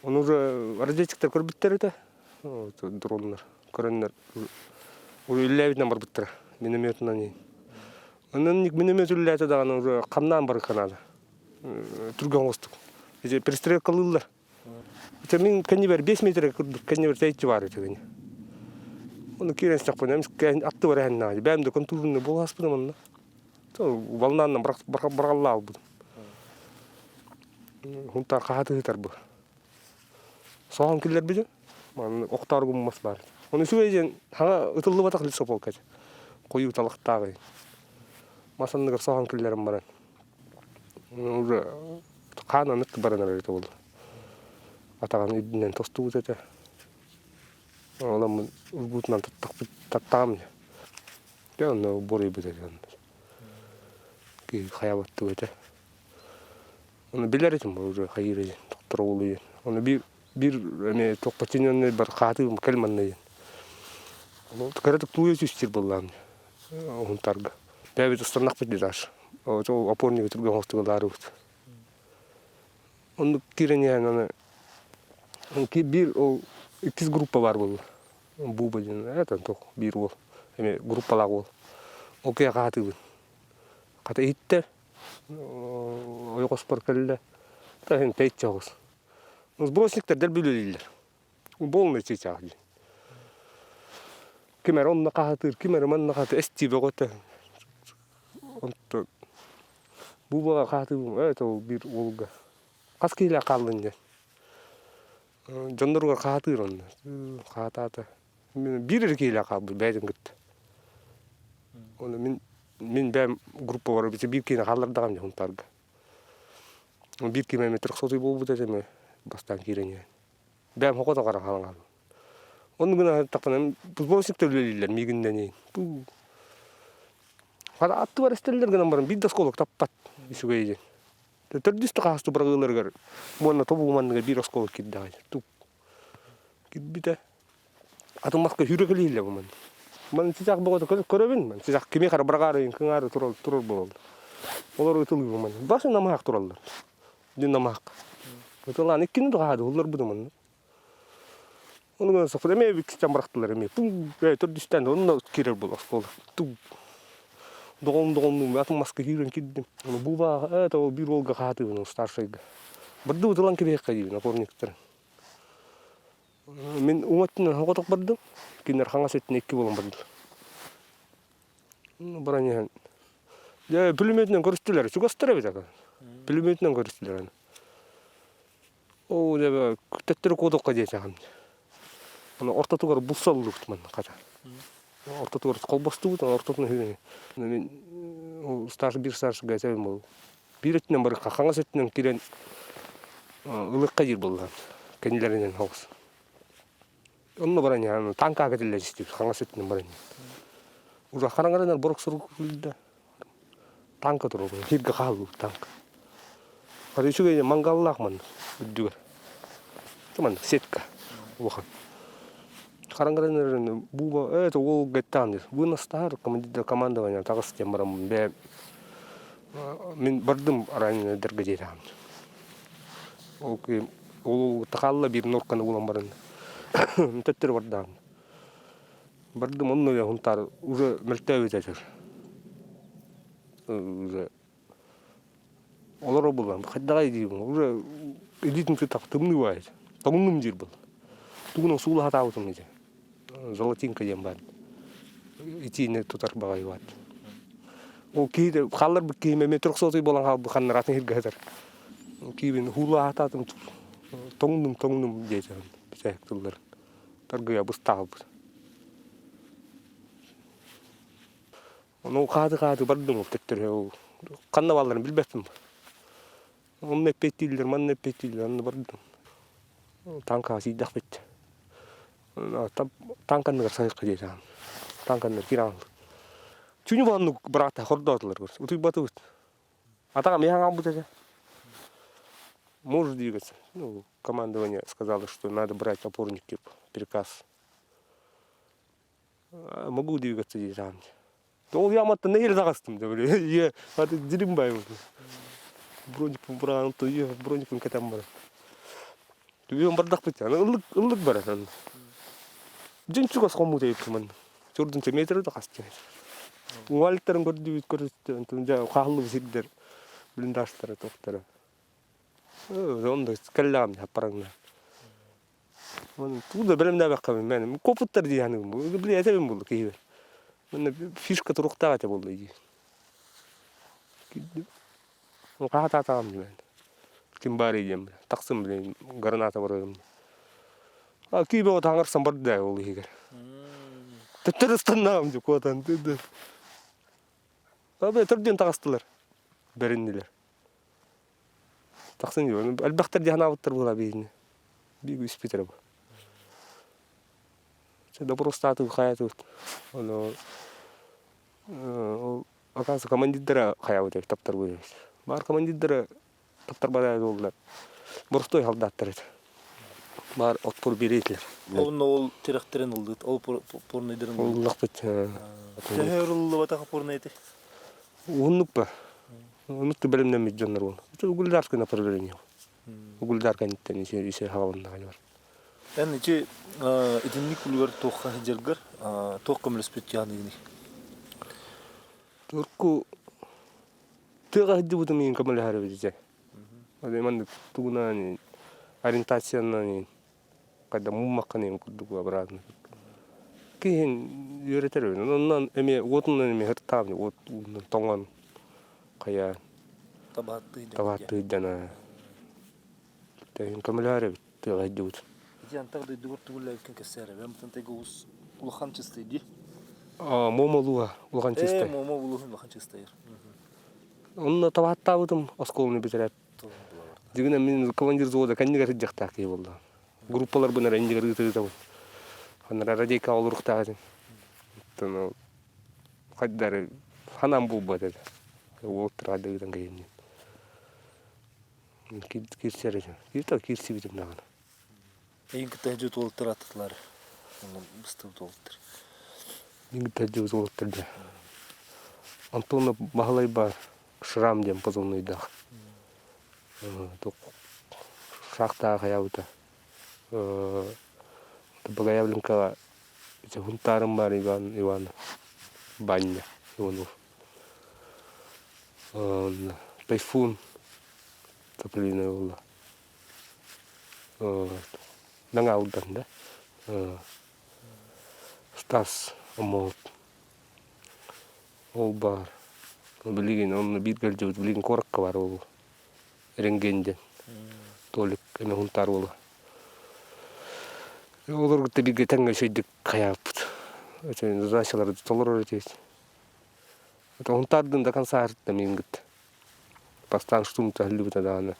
ону уже разведчиктар көрбүттэр этэ дроннар көрөннөр уже үллээбитинэн барбыттара минометунан иһин онон миномет үллээтэ даҕаны уже хамнаан барыахха наада түргэн оҥостук ити перестрелкалыыллар Ити мин кэннибэр 5 метр курдук кэннибэр тэйиччи баар этэ кини. Ону киирэн истэхпинэ эмискэ аттыбар эһэннэҕэ бэйэм да контуженный буоласпытым онно. Волнанан бырҕаллаабытым. Хунтаар хаһааты ыытар бу. Соһон киллэрбитим. Манна охтоор гуммас баар. Ону үчүгэй диэн хаҥа ытыллыбатах лесополка этэ. Хойуу талахтааҕый. Мас анныгар соһон киллэрэн баран Уже хаан анык баран эрэр этэ буолла. Атаҕын үрдүнэн тостубут этэ. Оламмын ургуутунан таттахпыт таттаам дьэ. Дьэ онно буруйбут этэ онно. Киһи хайабаттыбыт этэ. Ону билэр этим уже хайыыр диэн доктор уолу диэн. Ону биир биир эмиэ туох подчиненный бар хаатыым кэл манна диэн. Ону кыратык тууйа түстүр буоллаам уһунтарга. Бэйэбит устаннахпыт дии Ол опорник түргэн оҥостуга лаарыбыт. Оннук киирэн иһэн аны биир ол иккис группа баар буолла. Буба диэн это туох биир уол эмиэ группалаах уол. Ол киһи хаатыыбын. Хата иһиттэ ойоҕоспор кэллэ. Таһын тэйиччи оҕус. Сбросниктар дэлби үлэлииллэр. Полный чыычаах диэн. Ким эрэ онно хаһытыыр, ким эрэ манна хаһытыыр, эстии бөҕөтө. Онтон бу баҕа хаһытыыбын ээ ол биир уолга хас киһилээх хааллын диэн. Дьонноругар хаһытыыр онно. Хаһытаата. Биир эрэ киһилээх хаалбыт бэйэтин кытта. Ону мин мин бэйэм группабар биир киһини хааллардаҕым дьэ Хунтаарга. Биир киһи эмэ трехсотый буолбут этэ эмэ бастаан киирэн иһэн. Бэйэм хокото хараҥ хараҥ. Онну гына тахпынан футболщиктар үлэлииллэр миигиннэн. Хата аттыбар эстэллэр гынан баран биир да осколок таппат үчүгэй диэн. Төрдүс да хаһыс бырагыыларыгар уонна тобугум анныгар биир осколок киирдэҕэ. Тук кирбитэ. Атын маска сүүрэ кэлииллэ бу ман. Ман сисах бөҕөтө көрөбүн. Ман сисах кими хара бырагаары кыҥаары турар турар буолаллар. Олор ытылыыбын ман. Басы намыһах тураллар. Дин намыһах. Ытылаан иккини да хаады улларбытым манна. Ону гынан сохпут эмиэ иккистэн бырахтылар эмиэ. Туу төрдүстэн онно киирэр буолла оскуола. Туу. Доҕолум доҕолумнуум атын маска киирэн киирдим. Ону бу бааҕа ээ ол биир уолга хаатыыбын старшайга. Бардыбыт ылан кэбиһиэххэ диибин опорниктарын. Мин уҥа өттүнэн соҕотох бардым, кинилэр хаҥас өттүнэн икки буолан бардылар. Баран иһэн дьэ пулеметинэн көрүстүлэр, чугастар эбит ака. Пулеметинэн көрүстүлэр аны. Оо дьэ төттөрү куотуохха диэтэҕим. Аны ортотугар булсаллыбыт манна хата. Ортотугар холбостубут, ортотун үһү. Мин старший биир старший этэбин буолуо. Биир өттүнэн барыахха, хаҥас өттүнэн киирэн ылыахха диир буолла. Кэннилэринэн соҕус. Онно баран иһэн танкаҕа кэтиллэн истибит, хаҥас өттүнэн баран иһэн. Уже хараҥарынан борук сурук күлдэ. Танка турар, сиргэ хааллыбыт танка. Хата үчүгэй мангаллаах манна үрдүгэр. Манна сетка улахан. Хараҥарынан бууба ээ уол гэттаан диир. Вынос таһар командование таҕыс диэн бараммын бэйэм Мин бардым раненайдарга диэтэҕим. Ол ол хаалла биир норканы булан баран төттөрү бардаҕым. Бардым онно Хунтаар уже мөлтөөбүт этэр. Уже олоро булан хайдаҕай диибин уже илиитин кытта тымныы баайт. Тоҥнум диир был. Тугунан суулаһатаабытым ити. Золотинка диэн баар. Итиини тутар баҕайы баар. Ол киһи хаалларбыт киһим эмиэ трехсотый буолан хаалбыт ханнаратын сиргэ сытар. Киһибин уулаатаатым тоҥнум тоҥнум диэтэ бүтэһик тылларын. Таргыйа быстаалбыт. Ону хааты-хааты бардым ол төттөрү ол ханна баалларын билбэппин. Онно эппиэттииллэр, манна эппиэттииллэр, онно бардым. Танкаҕа сиийдэхпит. Танк анныгар сайыкка диэтэҕим. Танк анныгар киирэн хаалбыт. Түүнү буоланнык быраата хордоотулар. Утуйбатыбыт. Атаҕым иһэн хаалбыт этэ. Можешь двигаться. Ну, командование сказало, что надо брать опорник типа, приказ. Могу двигаться диэтэҕим. Ол яматтан нэһиилэ таҕыстым да били ийэ аты дирим баайбыт. Броникпын быраҕан ийэ броникпын кэтэн баран. Түбүөн бардахпыт аны ыллык ыллык барар аны. Дьин чугас хоммут эбиппин манна. Чурдунча метр да хас Уҥалыктарын көрдүбүт көрүстэ онтон дьэ хааллыбыт сирдэр блиндажтара туохтара. Онно кэллэҕим хаппараҥна. Тугу да бэлэмнээбэккэбин мэн копуттар дии саныыбын. Били этэбин буолла киһибэр. Манна фишка туруктаах этэ буолла дии. Хаһатаатаҕым дии Ким баарый диэн тахсым блин граната барарым. А киибэ таҥарсан барда ол иһигэр. Төттөр ыстаннаҕым дии куотан. Абы төрдүөн таҕыстылар. Бэриннилэр. Тахсан элбэхтэр дии санаабыттар буолаа биһигини. Биир испит эрэ бу. Добростаатыбыт хайаатыбыт. Ону ол оказывается командирдара хайаабыт эбит таптарбыт эбит. Баар командирдара таптарбатаа буоллар. Боростуой солдаттар этэ. Баар отпор биэриэтилэр. Онно ол тирэхтэрин ыллыт, ол порнайдарын Ыллахпыт. Төһө ырыллыбатах порнай этэй? Уһуннук ба. Оннук да бэлэмнэммит дьоннор буолла. Угульдарское направление. Угульдар кэнниттэн ise хаалыннаҕа бар. Эн ити итинник үлүгэр туохха сылдьаргар туох көмөлөспүт дьаныыный? Турку тыаҕа сылдьыбытым иһин көмөлөһөр эбит ити. Маннык тугунан ориентациянан когда муммаккын иһин курдук обратно. Киһин үөрэтэр эбит. Онон эмиэ уотунан эмиэ һыртаабын уот тоҥон хайа табааттыы дьана Тэһин көмөлөһөр эбит тыаҕа сылдьыбыт. Ити антах дойдугар тугуллаабыккын кэпсээр эбэм тантайга уус улахан чыстай дии. Муома улууһа улахан чыстай. Муома улууһун улахан чыстайыр. Онно табааттаабытым оскуоланы бүтэрээт. Дьигинэ мин командир взвода кэннигэр сылдьахтаах киһи буолла. Группаларбын эрэ иннигэр ыытыытабын. Ханна радейка олоруохтаах этим. Оттон хайдары ханан булбат этэ. Уолаттар хайда ыытан кэйимнин. Киирсэр этим. Кииртэ киирсибитим даҕаны. Эйин кытта дьүт уолаттар аттылар. Быстыбыт уолаттар. Мин кытта дьүт уолаттар дьэ. Антонов Баһылай бар Шрам диэн позывнойдаах. Шахтаах хайаабыта. Богоявленкаҕа Хунтаарым баар Иван Иван Баня Иванов. Тайфун Тополиная буолла. Наҥаалдан да Стас Омоот ол баар. Билигин онно бииргэ илдьибит билигин куоракка баар ол рентген диэн Толик эмэ Хунтаар уола. Олорго да бииргэ тэҥҥэ үчүгэйдик хайааппыт. Задачалары толорор этибит. Хунтаардыын до конца миигин кытта. Бастаан штурм таһыллыбыта даҕаны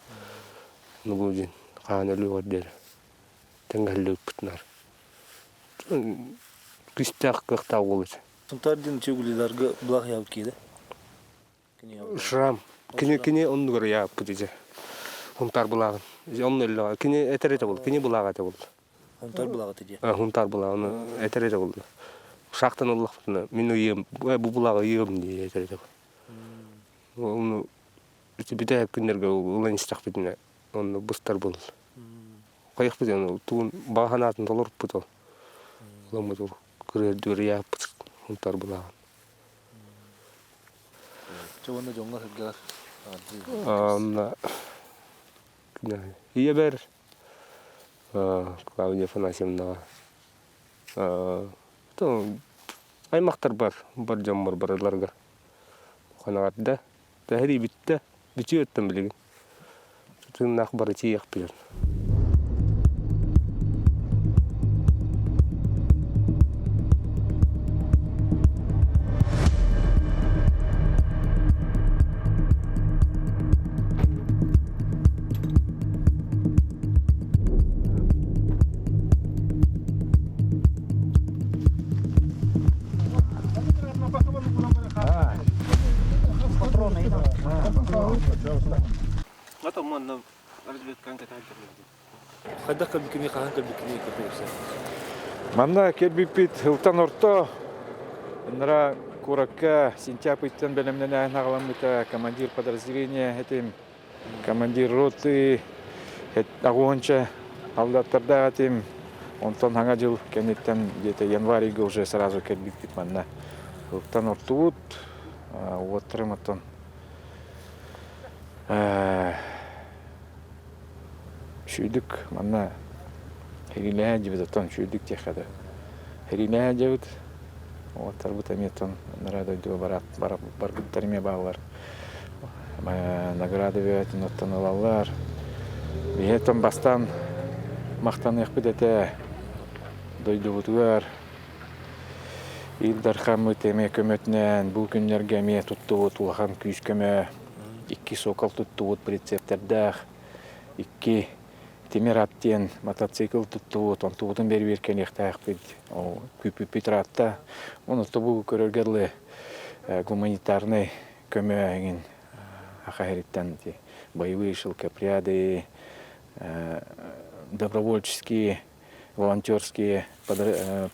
ну бу диэн хаан өлүөҕэр диэри тэҥҥэ һыллыбыппыт наар. Күүстээх кыахтаах уол этэ. Сунтаар диэн үчүгүлүларга былаах ыйаабыт киһи Шрам. Кини кини оннугар ыйаабыт ити. Хунтаар былааҕын. Онно өллөҕө. Кини этэр этэ буолла. Кини былааҕа этэ буолла. Хунтаар былааҕа этэ диye. Хунтаар былааҕын этэр этэ буолла. Шахтан ыллахпытына мин ыйыам, бу былааҕы ыйыам дии этэр этэ. Ону ити бүтэһик күннэргэ ылан истэхпитинэ онно быстар буолла. Хайахпыт ону тугун баҕа санаатын толоруппут ол. Ыламмыт ол кырыардыгар ыйааппыт хунтаар былааҕын. Чэ уонна дьоҥҥо сылдьар Онно ийэбэр Клавдия Афанасьевнаҕа аймахтарбар бар дьоммор барыларыгар ханаҕарда тэһэрии бүттэ бүтүө оттон билигин тыыннаах бары тиийиэхпит Хайдах кэлбиккиний, хаһан кэлбиккиний кытта Манна кэлбиппит сылтан орто Нара куоракка сентябрь ыйтан бэлэмнэнэн аҕаламмыта командир подразделения этим командир роты аҕуонча алдаттардаах этим онтон хаҥа дьыл кэнниттэн где-то январь ыйга уже сразу кэлбиппит манна ылтан ортубут уоттарым оттон Сүүрдүк манна Хэриилэһэ дьибит оттон сүүрдүк диэххэ да. Хэриилэһэ дьэбит уолаттарбыт эмиэ оттон анараа дойдуга бараат барбыттар эмиэ бааллар. Награда бөҕөтүн оттон ылаллар. Биһи оттон бастаан махтаныахпыт этэ дойдубутугар Ил Дархаммыт эмиэ көмөтүнэн бу күннэргэ эмиэ туттубут улахан күүс-көмө икки сокол туттубут прицептэрдээх икки тимир ат диэн мотоцикл туттубут онтубутун бэрибиэркэлиэхтээхпит күүппүппүт ыраатта ону бу көрөргө дылы гуманитарнай көмө эҥин Саха сириттэн боевые шелкопряды добровольческие волонтерские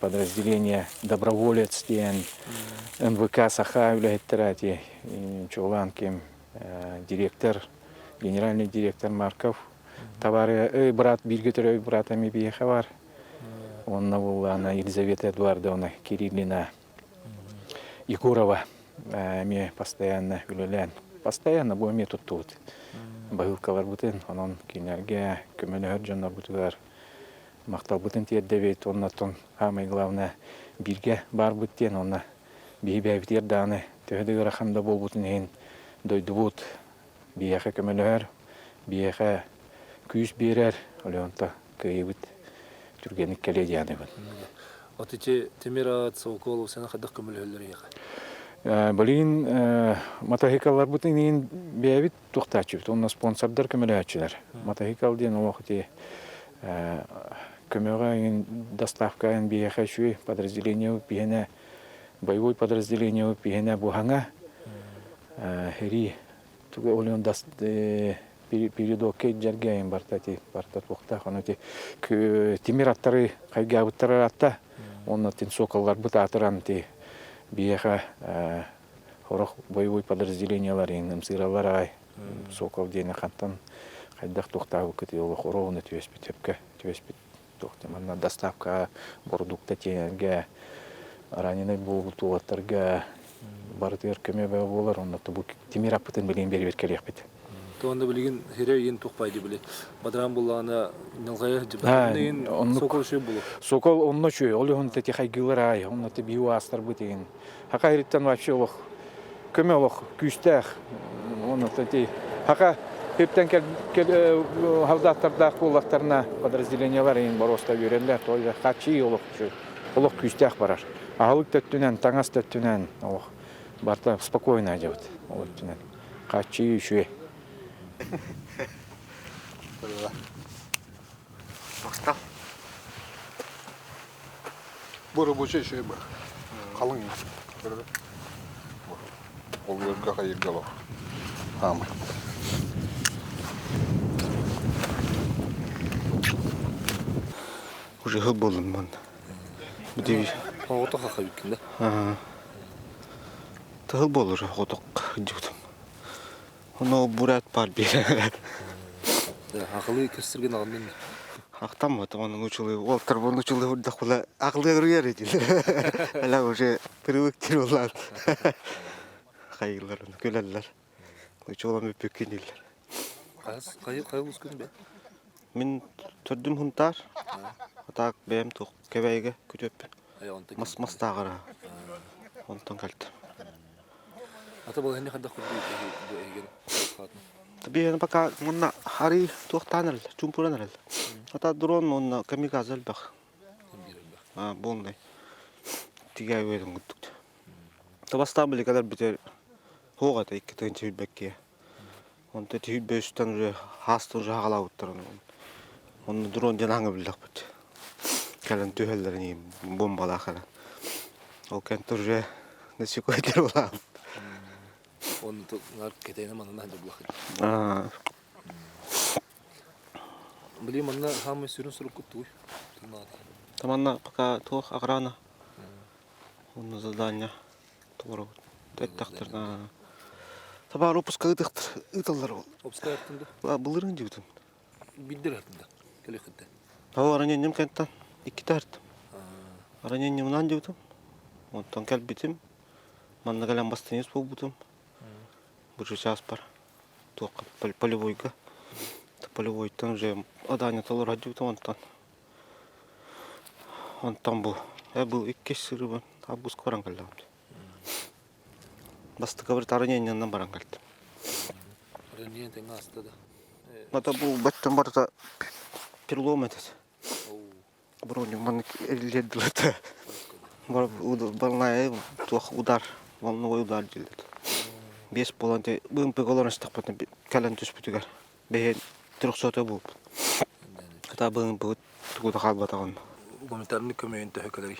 подразделения доброволец диэн НВК Саха үлэһиттэрэ ити чуолаан ким директор генеральный директор Марков товары брат бииргэ төрөөбүт брата эмиэ биһиэхэ бар уонна буоллаана Елизавета Эдуардовна Кириллина Егорова эмиэ постоянно үлэлээн постоянно бу эмиэ туттубут баһыылкаларбытын онон кинилэргэ көмөлөһөр дьоннорбутугар махталбытын тиэрдэбит уонна оттон саамай главное бииргэ баарбыт диэн уонна биһи бэйэбитигэр даҕаны төһө да ыарахан да буолбутун иһин дойдубут биһиэхэ көмөлөһөр, биһиэхэ күүс биэрэр, Олеонто кыайыбыт түргэнник кэлиэ диэн От ити Тимир аат Соколов сена хайдах көмөлөһөллөр эйиэхэ? Билигин мотоциклларбытын иһин бэйэбит туохтааччыбыт уонна спонсордар көмөлөһөөччүлэр. Мотоцикл диэн олох ити. Көмөҕө эҥин доставка биһиэхэ үчүгэй подразделение биһиэнэ боевой подразделение биһиэнэ буһаҥа Һэрии тугу олуйан передокка илдьэргэ эҥин барта ити барта туохтаах ону ити тимир аттары хайгаабыттар ыраатта уонна тин соколларбыт аатыран ити биһиэхэ сорох боевой подразделениелар иһин ымсыыраллар аҕай сокол диэни хантан хайдах туохтаабыккыт олох ровно түбэспит сөпкө түбэспит туох манна доставка бородуукта тиэнэргэ раненый буолбут уолаттарга барытыгар көмө бөҕө буолар онно бу тимир аппытын билигин биэрбит кэлиэхпит Туонда билигин хире ыйын тухпай били бадараан буллаҕына ньылҕайа сылдьыбыт сокол үчүгэй булу сокол онно үчүгэй ол иһин тети хайгыылар аай онно те биһи уаастарбыт игин хака ириттэн вообще олох көмө олох күүстээх онно ти хака Хиптен халдааттардаах буоллахтарына подразделениелар иһин боруоста үөрэллэр той хаччы олох олох күүстээх барар аһылык төттүнэн таҥас төттүнэн олох барыта спокойно дьабыт ол өттүнэн хааччыйыы үчүгэй Махтал. Бу рабочий үчүгэй бар. Халыҥ. Ол ыарга хайырга олох. Хаамай. Уже хыл болдум манна. Бити Оҕото хахабыккын да? Тыһыл болур оҕотох дьутум. Оно бурят бар биэрэр. Ахылыы кирсирген аҕыннын. Ахтаммат, оны нучулы, уолтар бу нучулы урдахула ахлы руяр этилер. Ала уже привыктир улан. Хайылар, күләлләр. Нучулам үппүккүн диллер. Кайы кайы ускун бе? Мин төрдүм хунтар. Атак бэйэм туох кэбэйгэ күтүөппүн. Мас мастааҕара. Онтон кэлтим. Ата балаһынньа хайдах курдук бу эһигин Биһиэхэ пока уонна арыы туохтаан эрэл, чуумпуран эрэл. Ата дрон уонна камикадзе элбэх. Аа, буолнай. Тигээ үөтүн курдук. Табастаан били кэлэр бүтэр хуох этэ икки тыһыынча сүүрбэккиэ. Онто түһүйбэ үстэн уже хаастан уже хаҕалаабыттар Онно дрон диэн аҥы биллэхпит. Кэлэн түһэллэрин бомбалаах кэлэн. Ол кэнтэ уже насекомые улаабыт. Оны кэтэйне манна дьаблах. Били манна хаамай сүрүн суруккут туй. Таманна пока туох охрана. Онно задание толоробут. Эттэхтэринэ табаар выпуска ыыталлар ол. Выпуска артында? Былырыын дьибитим. Билдир артында. Келехитте. Ол ранением кэнтэн иккитэ артым. Ранениемынан дьибитим. Онтон кэлбитим. Манна кэлэн бастанец буолбутум. Бу чааспар туохха полевойга. Полевойтан уже задание толоро дьибитим онтон. Онтон бу бу иккис сырыбын августка баран кэллэҕим. Бастакы бір ранениянан баран кэлтим. Ранение тэҥҥэ ааста да? Ата бу баттан барыта перелом этэ. Броник маннык эриллиэрдилэр Волная туох удар, волновой удар дииллэр. Биэс буолан быымпыга олорон истэхпитинэ кэлэн түспүтүгэр бэйэн трехсотый буолбут. Хата быымпыбыт тугу да хаалбатаҕын. Гуманитарный көмөйүн төһө кэлэрий?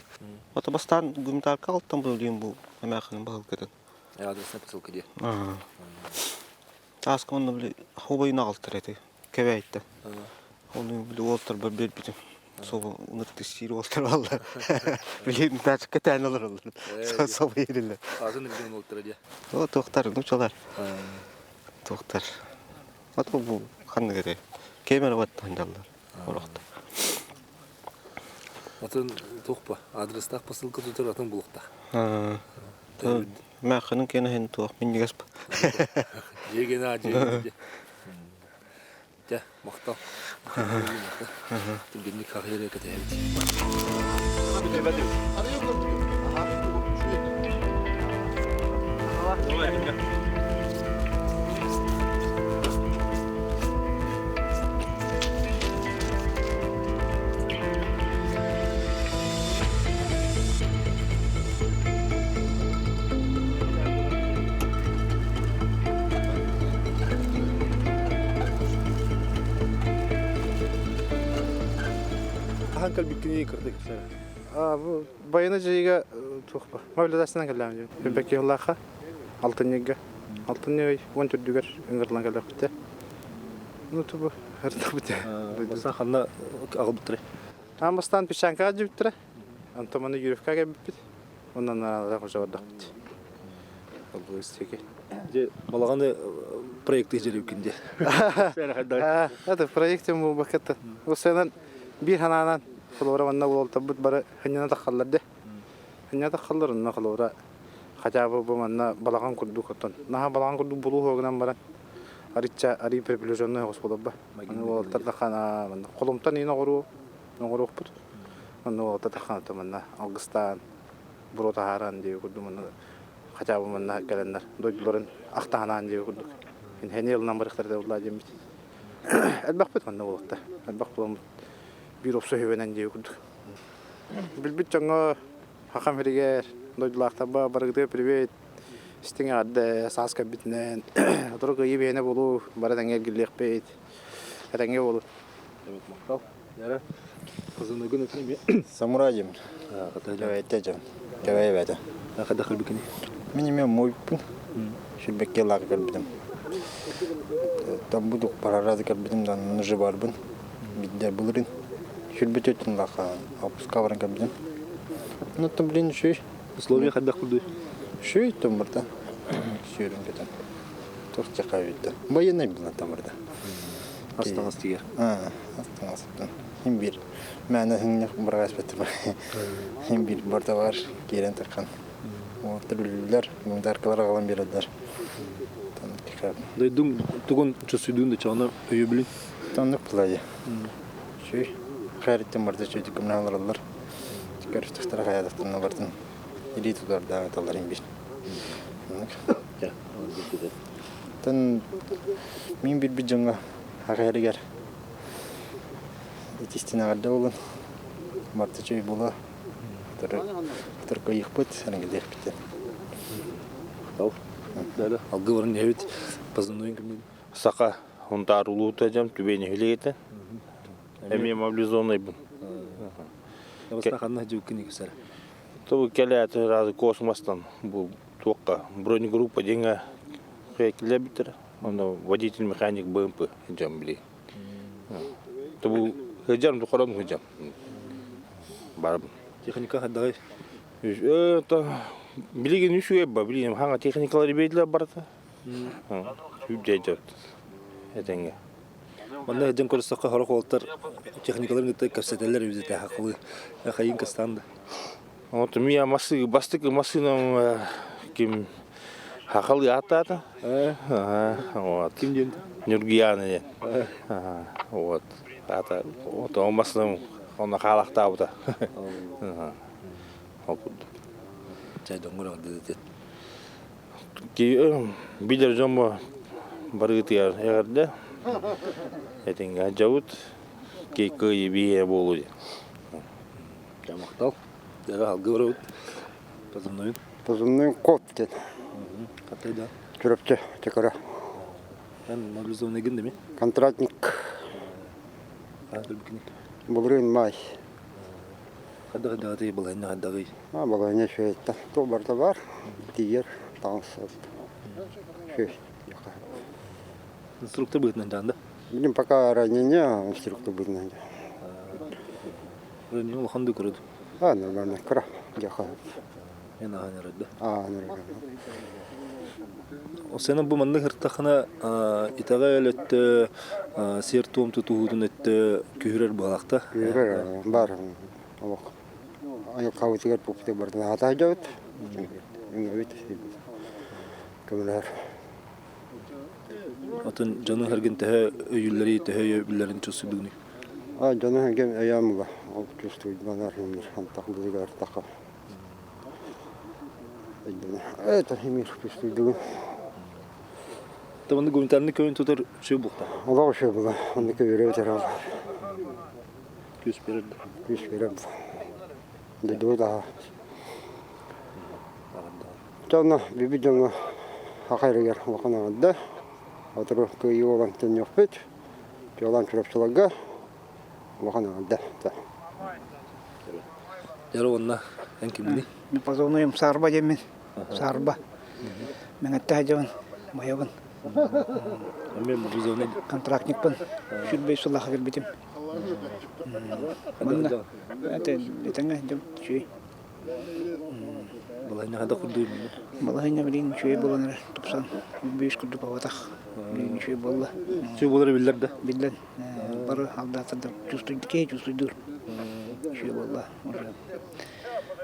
Ото бастаан гуманитарка алтан быылыйым бу эмээхинин баһылкытын. Адресная посылка дии. Тааска онно били хобойун аҕалтар эти кэбээйттэн. Оны били уолтарбар биэрбитим. Собо ыныртыссиир уолтар баллар. Били тачка тээн олороллор. Собо иириллэр. Атын регион уолтара дии. О, туохтар, нучалар. Туохтар. Ат бу ханнык этэй? Кемер баттан жаллар. Орохто. Атын туохпа адрестаах посылка тутар атын булуктах. Мэххинин кэнэһин туох минньигэс Дьиэгена дьиэгена. Дьэ, махтал. Түргэнник хахыйарга кэтэһэбит. Хаһан кэлбиккиний кырдык Бу байына дьайыга туох ба мобилизациянан кэллэҕим дии. Билбэкки сыллаахха алтынньыга алтынньы ый уон төрдүгэр ыҥырыллан кэллэхпитэ. Ну тубу ыртахпыт. Бастаан ханна аҕалбыттарай? Аан бастаан Песчанкаҕа дьибиттэрэ. Онтон маны Юрьевка кэлбиппит. Онон аналара уже бардахпыт. Ол истеки. Дьэ, балаҕаны проекты дьэлэбиккин дии. Это проектым буолбакка Усенан биир ханаанан холобура манна уолтарбыт бары хынньана таххаллар де. Хынньана таххаллар онно холобура хотя бы бу манна балаҕан курдук оттон наһаа балаҕан курдук булуу хуогунан баран арычча арый приближенный оҕус буоларба. Аны уолаттар таххана манна холумтан иин оҕоруу оҥоруохпут. Онно уолаттар таххана манна алгыстаан буруо таһааран диэби курдук манна хотя бы манна кэлэннэр дойдуларын ахтаһанаан диэби курдук инһэни ылынан барыахтара дебуллаа диэммит. Элбэхпит манна буолуохта. Элбэх буоламмыт биир опсу үһүбэнэн диэби курдук. Билбит дьоҥҥо хахам сиригэр дойдулаахтарба барыгытыгар привет истиҥ эҕэрдэ саас кэлбитинэн сотору кыайыы биһиэнэ буолуу бары тэҥҥэ эргиллиэхпит этэҥҥэ буолун Махтал. Яра Кызыныгын өтүн Самурай дим. Кэбэйэтэ дьон. Кэбэйэ бээтэ. Хада кэлбикини? Мин эмиэ мойпун. Сүрбэкке лаага кэлбитим. Там буду парарады кэлбитим да нужы барбын. Биддер былырын. Сүрбүт өтүн лаха опуска баран кэлбитим. Ну там блин шүй. Условия хайдах курдуй? Шүй там барда. Сүйөрүн кетен. Туох чакабитта. Военный была там барда. Астаңас тигер. Астаңас. Хим бир. Мээнэ хиҥнэх бырагаспыт Хим бир барда бар киирэн таххан. Уолаттар үлэлииллэр, гуманитаркалар аҕалан биэрэллэр. Дойдуҥ тугун чувствуйдуун да чоҕуна өйөбүлүн? Оннук былайы. Шүй. Хайрыттан барда чөйдүк көмнө олороллор. Көрүстөхтөрө хайаатахтарына бартын илии тутардаах ыталлар им бир. Оннук. Тан мин билбит дьоҥҥо аҕа итистин эҕэрдэ буолун. Барта чөй була. Торкойуохпут, сэргэлиэхпит. Махтал. Алгы баран иһэбит. Позывнойын кимин? Саха Хунтаар улуута дьам түбэни хүлээтэ. Эмиэ мобилизованныйбын. Бастан ханна жуккини күсэр? Тобу кэлээт разы космостан бу туохха бронегруппа диэҥҥэ кэлбиттэр. Онно водитель механик БМП дьон били. Тобу сылдьарым тухарым сылдьам. Барым. Техника хайдаҕый? Билигин үчүгэй ба, билигин хаҥа техникалар биэрдилэр барыта. Сүүрдэ этэҥҥэ. Манна сылдьан көрсөххө сорох уолаттар техникаларын кытта кэпсэтэллэр эбит этэ хахылыы. Хайын кыстаан да. Вот у меня массы, бастык массыынам ким хахалы ааттаата. Вот. Ким диэн? Нюргияна диэн. Вот. Аата, вот ол массыынам онно хаалахтаабыта. Ол курдук. Чай доҥгор аҕырдыды Билэр дьон барыытыгар эҕэрдэ. Этиҥҥэ дьабыт кыайыы биһиэ буолуо диэн. Махтал. Дьэ, алгы барабыт. Позывнойун? Позывнойун Кот диэн. Хатай да? Чурапчы, Чакара. Эн мобилизованный деми? Контрактник. Былырыын маай. Хайдах хайдагый балайна хайдагый? А, балайна шөйтта. То барда бар. Тиер, таҥас. Шөй. Инструктор быһытынан дьаанда? Билим пока ранение инструктор быһытынан. Ранение улахан да көрөдү. А, нормально, кыра. Дьаха. Мен ахан эрэрдэ. А, нормально. Осена бу маннык ыртахына итэҕэл өттө сиэр-туом тутуһуутун өттө күһүрэр буолаахта. Күһүрэр бар олох айылҕабытыгар пупты бардын аата дьабыт. Үҥөбүт көмөлөһөр. Атын дьону хэргин төһө өйүүллэри, төһө өйөбүллэрин чувствуйдугуный? А дьону хэргин өйөм була. Ол чувствуйдунар антах булугар таха. Это имир чувствуйдугун. Табаны гуманитарный көмөн тутар шөй булта. Олох шөй була. Онны көбүрө өтөр Күс берер. Күс берер. Дойду да. Дьонно, биби дьоҥҥо хахайрыгар улахан аҥарда. Сотору кыайыы буолан төннүөхпүт. Чуолаан Чурапчыларга улахан аҥарда. Дьэ уонна эн кимний? Мин позывнойум Саарба диэммин. Саарба. Мэҥэттэ сылдьабын, майабын. Мен позывной Контрактникпын. Сүрбэй сыллаха кэлбитим. Манна это этэҥҥэ дьон үчүгэй. Балаһыанньа хайдах курдук Балаһыанньа билигин үчүгэй буолан эрэр, тупсан бүүс курдук буолбатах. Билигин үчүгэй буолла. Үчүгэй буолара биллэр да? Биллэн. Бары алдаатардар чувствуйдур, киһи чувствуйдур. Үчүгэй буолла. Уже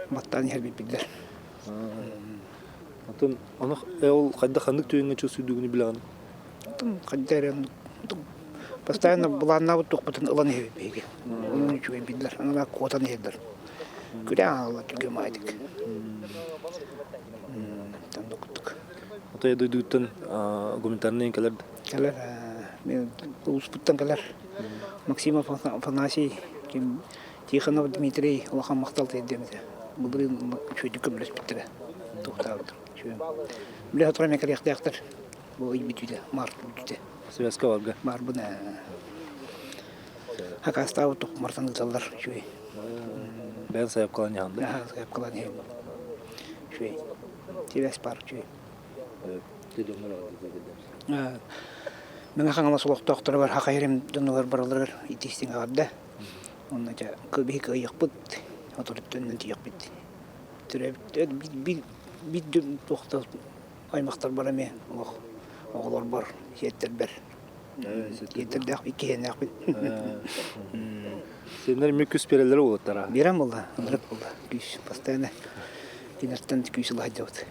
баттаан иһэрбит биллэр. Атын ону ол хайдах ханнык түгэҥҥэ чувствуйдугуну билэҕин? Атын хайда эрэ постоянно былааннаабыт туохпутун ылан иһэбит биһиги. Онон үчүгэй биллэр. Аны куотан иһэллэр. Күрэ аалла түргэн маайдык. Оннук курдук. Отой дойдуттан гуманитарный кэлэр Кэлэр мен улууспуттан кэлэр Максимов Афанасий, ким Тихонов Дмитрий улахан махтал тиэрдиэм этэ. Былырыын үчүгэйдик көмөлөспүттэрэ. Туохтаабытым. Билэ сотору эмэ кэлиэхтээхтэр. Бу ый бүтүүтэ, март бүтүүтэ. Связка барга. Барбын Хакастаабыт тохмартан ыыталлар үчүгэй. Бэйэн сайапкалаан иһэн да? Сайапкалаан иһэн. Үчүгэй. Тибэс бар үчүгэй. Мэҥэ Хаҥалас олохтоохторугар Хахайрим дьонугар барыларыгар итиистиҥ эҕэрдэ. Онно дьэ биһи кыайыахпыт, отуруттан тиийиэхпит. Төрөөбүт биир биир туохта аймахтарбар эмиэ олох оҕолорбор, сиэттэрбэр сиэттэрдээх иккиһиэннээхпин. Сиэннэр эмиэ күс биэрэллэрэ уолаттара. Биэрэн буолла, ынырык буолла. Күүс постоянно кинилэртэн күүс ыла сылдьабыт.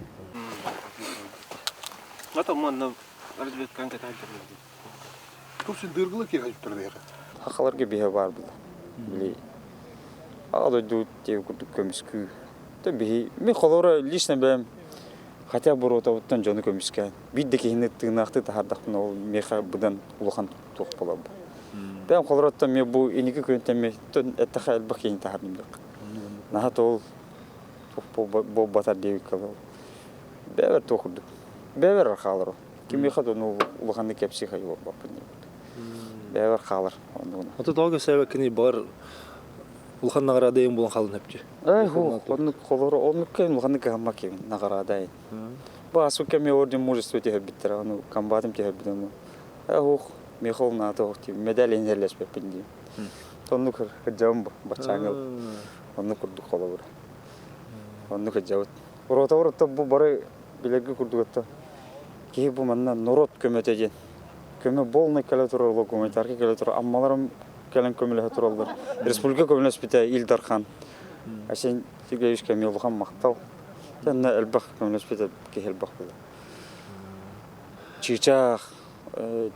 Ата манна разведкаан кэтээддэр Тупсун дыргыла киһи турдайга. Хахаларга биһэ бар була. Били аҕа дойду тиэ курдук көмүскүү. Тэ биһи ми холоро лично бэм хотя бы ротабыттан дьону көмүскээн. Биир да киһини тыынаахтыы таһаардахпына ол миэхэ быдан улахан туох буолар бу. Бэм холороттон ме бу иники күнтэн ме эттэхэ элбэх киһини таһаардым дьок. Наһаа тоол туох буолбатар диэбиккэ Бэбэр туох курдук. Бэбэр хаалар. Кимиэхэ да улаханнык кэпсии хайы буолбаппын диэбит. Бэбэр хаалар оннугуна. Ото тоҕо кэпсээбэккиний баҕар улахан наҕараада эйин булан хаалын эпчи. Эй, оннук холоро оннук кэм улаханнык кыһаммак киһи наҕараада эйин. Бу асу кэми орден мужество түһэрбиттэр, ону комбатым түһэрбит ону. Э, ух, миэхэ ол наада ох дии, медаль инһэллэспэппин дии. Оннук кырдьабын бу, баччааҥы оннук курдук холобура. Оннук кырдьабыт. Рота рота бу бары билэргэ курдук этэ. Киһи бу манна норуот көмөтө диэн. Көмө полный кэлэ турар гуманитарка кэлэ турар. Аммаларым кэлэн көмөлөһө тураллар. Республика көмөлөспүтэ Ил Дархан. Айсен Сергеевич кэмиэ улахан махтал. Тэннэ элбэх көмөлөспүтэ киһи элбэх буолар. Чыычаах,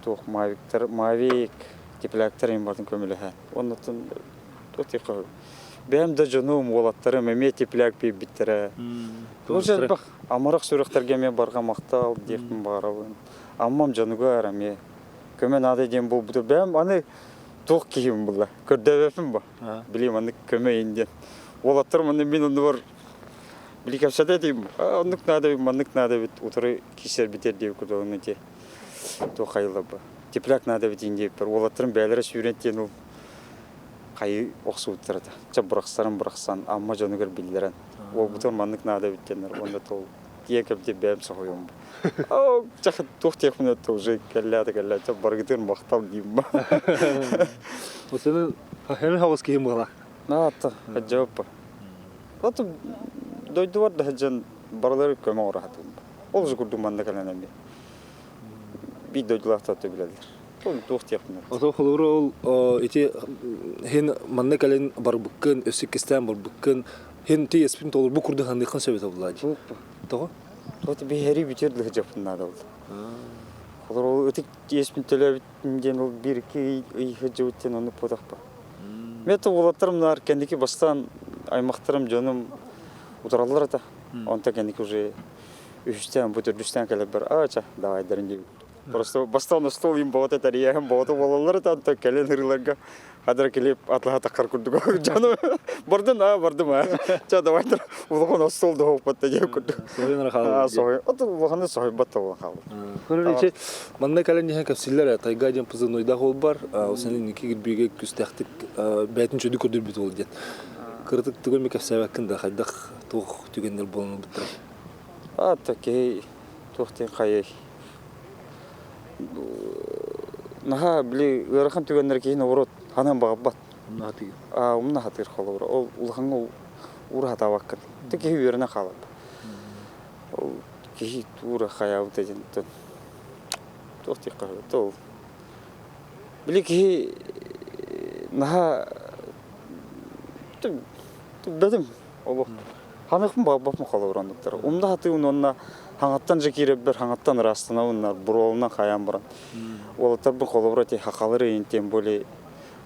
туох мавиктар, мавик, тепляктар им бартын көмөлөһө. Оннуттан туох тиэххэ Бэйэм да дьонум, уолаттарым эмиэ тепляк биэрбиттэрэ. Олус элбэх амарах сүрэхтэргэ эмиэ барҕа махтал диэхпин баҕарабын. Аммам дьонугар эмиэ көмө наада диэн буолбута. Бэйэм аны туох киһим булла? Көрдөөбөппүн бу. Билиим аны көмө иһин диэн. Уолаттарым аны мин оннубар били кэпсэтэ этим. Оннук наада эбит, маннык наада эбит, утары киирсэрбитэр диэбит курдук аны ити туох хайыллар Тепляк наада эбит диэбиппэр уолаттарым бэйэлэрэ сүүрэн тиэн ол хайыы охсубуттар этэ. Чэ бырахсарын бырахсан, Амма дьонугар биллэрэн, уолбутугар маннык наада эбит диэннэр уонна тол тиийэн кэлбитэ бэйэм соһуйуом. Оо, чэ туох диэхпин это уже кэллээтэ кэллээтэ барыгытын махтал диим. Осыны хэмэ хаҕыс киһи буола. Наата, хаджаппа. Ото дойдубар да хаджан барылары көмө оҥоро сатыым. Ол же курдук манна кэлэн эмиэ. Биир дойдулаахтар билэллэр. Туох диэхпин Ото холобура ол ити хин манна кэлин барбыккын, өссө иккистээн барбыккын, хин ти эспин толорбу курдук ханыаххын сөп этэ буллаа дии. Тоҕо? Тоҕо биһэри бүтэр дыһдьаппын наада болды. Холобура ол ытык иэспин төлөөбүт диэн ол биир икки ый сылдьыбыт диэн оннук буотахпа. Мен уолаттарым наар кэнники бастаан аймахтарым дьонум утараллар этэ. Онто кэнники уже үһүстээн бу төрдүстээн кэлэрбэр аача давайдарын диэбит. Просто бастаан остуол им боҕото тэрийэһин боҕото буолаллар этэ онтон кэлин ырыыларга. Хадыр килип атлаха таххар курдук дьону бардын а бардым а. Ча давай улахан остуол да хооппатта диэн курдук. Соһуйан хаалар. Соһуй. От улаханы соһуйбат да буолан хаалар. Көрөр манна кэлэн иһэн кэпсиллэр тайга диэн позывнойдаах ол бар. Осен инники кирбиигэ күстээхтик бэйэтин чөдү көрдөрбүт ол диэн. Кыратык тугу эмэ кэпсээбэккин да хайдах туох түгэннэр буолан ылбыттара? А такей туох диэн хайай наһаа били ыарахан түгэннэр киһи наоборот ханыан баҕарбат. Умна хатыыр. Аа умна хатыыр холобура. Ол улахаҥҥа уура хатаабаккын. Ты киһи үөрэнэ хаалар. Ол киһи туура хайаабыта диэн туох диэххэ ол били киһи наһаа бэтим олох Ханыхпын баҕарбаппын холобур оннуктар. Умда хатыыбын уонна хаҥаттан же киирэрбэр хаҥаттан ыраастанабын буруолунан хайаан баран. Уолаттарбын холобура ти хахалар ыйын тем более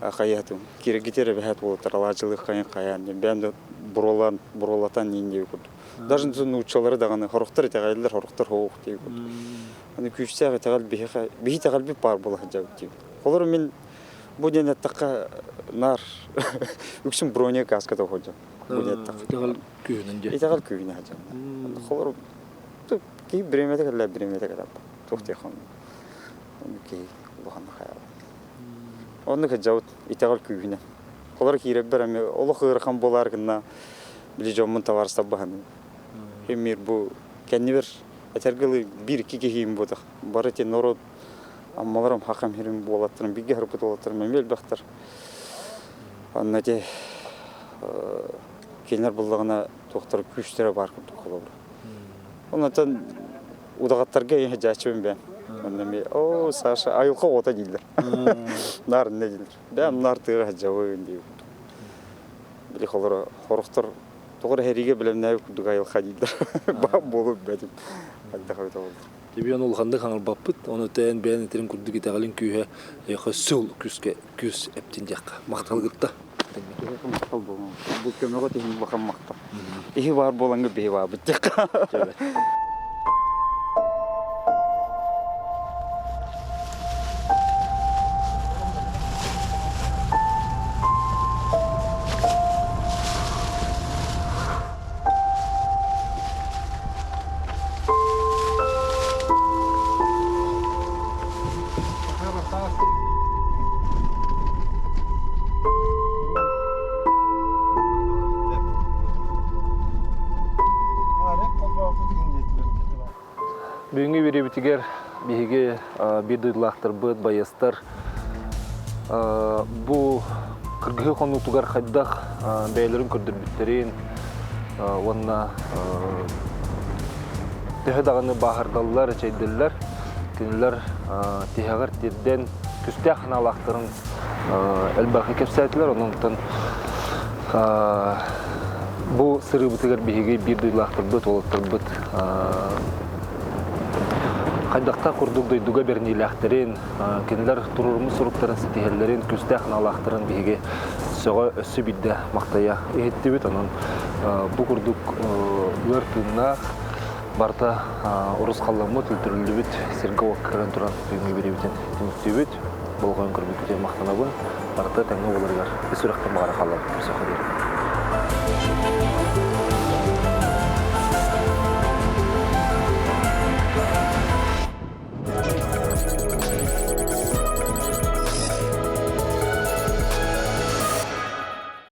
хайыһатым. Киргитер эбэһэт уолаттар алаачылык хайын хайаан диэн бэйэм да буруолаан буруолатан иин диэби курдук. Даже нууччалары даҕаны хорохтор итэҕэйэллэр, хорохтор хоох диэби курдук. Аны күүстээх итэҕэл биһиэхэ биһи итэҕэлбит баар буола сылдьабыт диибит. Холобур мин бу диэн эттэххэ наар үксүн броня каската сылдьам. Итэҕэл күүһүнэн диэн. Итэҕэл күүһүнэн сылдьам. Холобур киһи бириэмэтэ кэллэ бириэмэтэ кэлэр. Туох диэх Оннук киһи улахан хайаабат. Оннук сылдьабыт итэҕэл күүһүнэн. Холор киирэрбэр эмиэ олох ыарахан буолаар гынна били дьоммун табаарыстарбаһаным. Эмиир бу кэннибэр этэргэ дылы биир-икки киһиим буотах. Бары ити норуот аммаларым хахам хирим буолаттарым, бииргэ харбыт уолаттарым эмиэ элбэхтэр. Онно ити кинилэр буллаҕына туохтара күүстэрэ баар курдук холобур. Онтон удаҕаттарга ийэ дьааччыбын бэйэм. Онно эмиэ оо Саша айылҕа оҕото дииллэр. Наар иннэ дииллэр. Бэйэм наар тыаҕа сылдьабын диир курдук. Били холоро хорохтор тоҕо эрэ сэриигэ бэлэмнээбит курдук айылҕа дииллэр. Баам буолуо билбэтим. Хайдах эбитэ буоллар. Дебион улаханнык хаҥырбаппыт, ону тээн бэйэн этэрин курдук итэҕэлин күүһэ эйиэхэ өссө күүскэ күүс эптин диэххэ. Махтал гытта. Махтал буолуҥ. Бу көмөҕө тиһин улахан махтал. Иһи баар буолаҥҥа биһи баабыт диэххэ. Бүгүҥҥү бириибитигэр биһиги биир дойдулаахтарбыт, байыастар бу кыргыһыы хонуутугар хайдах бэйэлэрин көрдөрбүттэрин уонна төһө даҕаны бааһырдаллар, эчэйдэллэр, кинилэр тиһэҕэр тиэрдэн күстээх санаалаахтарын элбэхи кэпсээтилэр. Онон бу сырыыбытыгар биһиги биир дойдулаахтарбыт, уолаттарбыт хайдахтаах курдук дойдуга бэриниилээхтэрин, кинилэр туруоруммут соруктарын ситиһэллэрин, күүстээх санаалаахтарын биһиги сөҕө өссө биирдэ махтайа иһиттибит. Онон бу курдук ыар тыыннаах барыта урусхалламмыт, үлтүрүллүбүт сиргэ-уокка кэлэн туран бүгүҥҥү бириибитин түмүктүүбүт. Болҕойон көрбүккүтүгэр махтанабын. Барыта тэҥҥэ буоларыгар ис сүрэхтэн баҕара хаалларбыт көрсөххө диэри.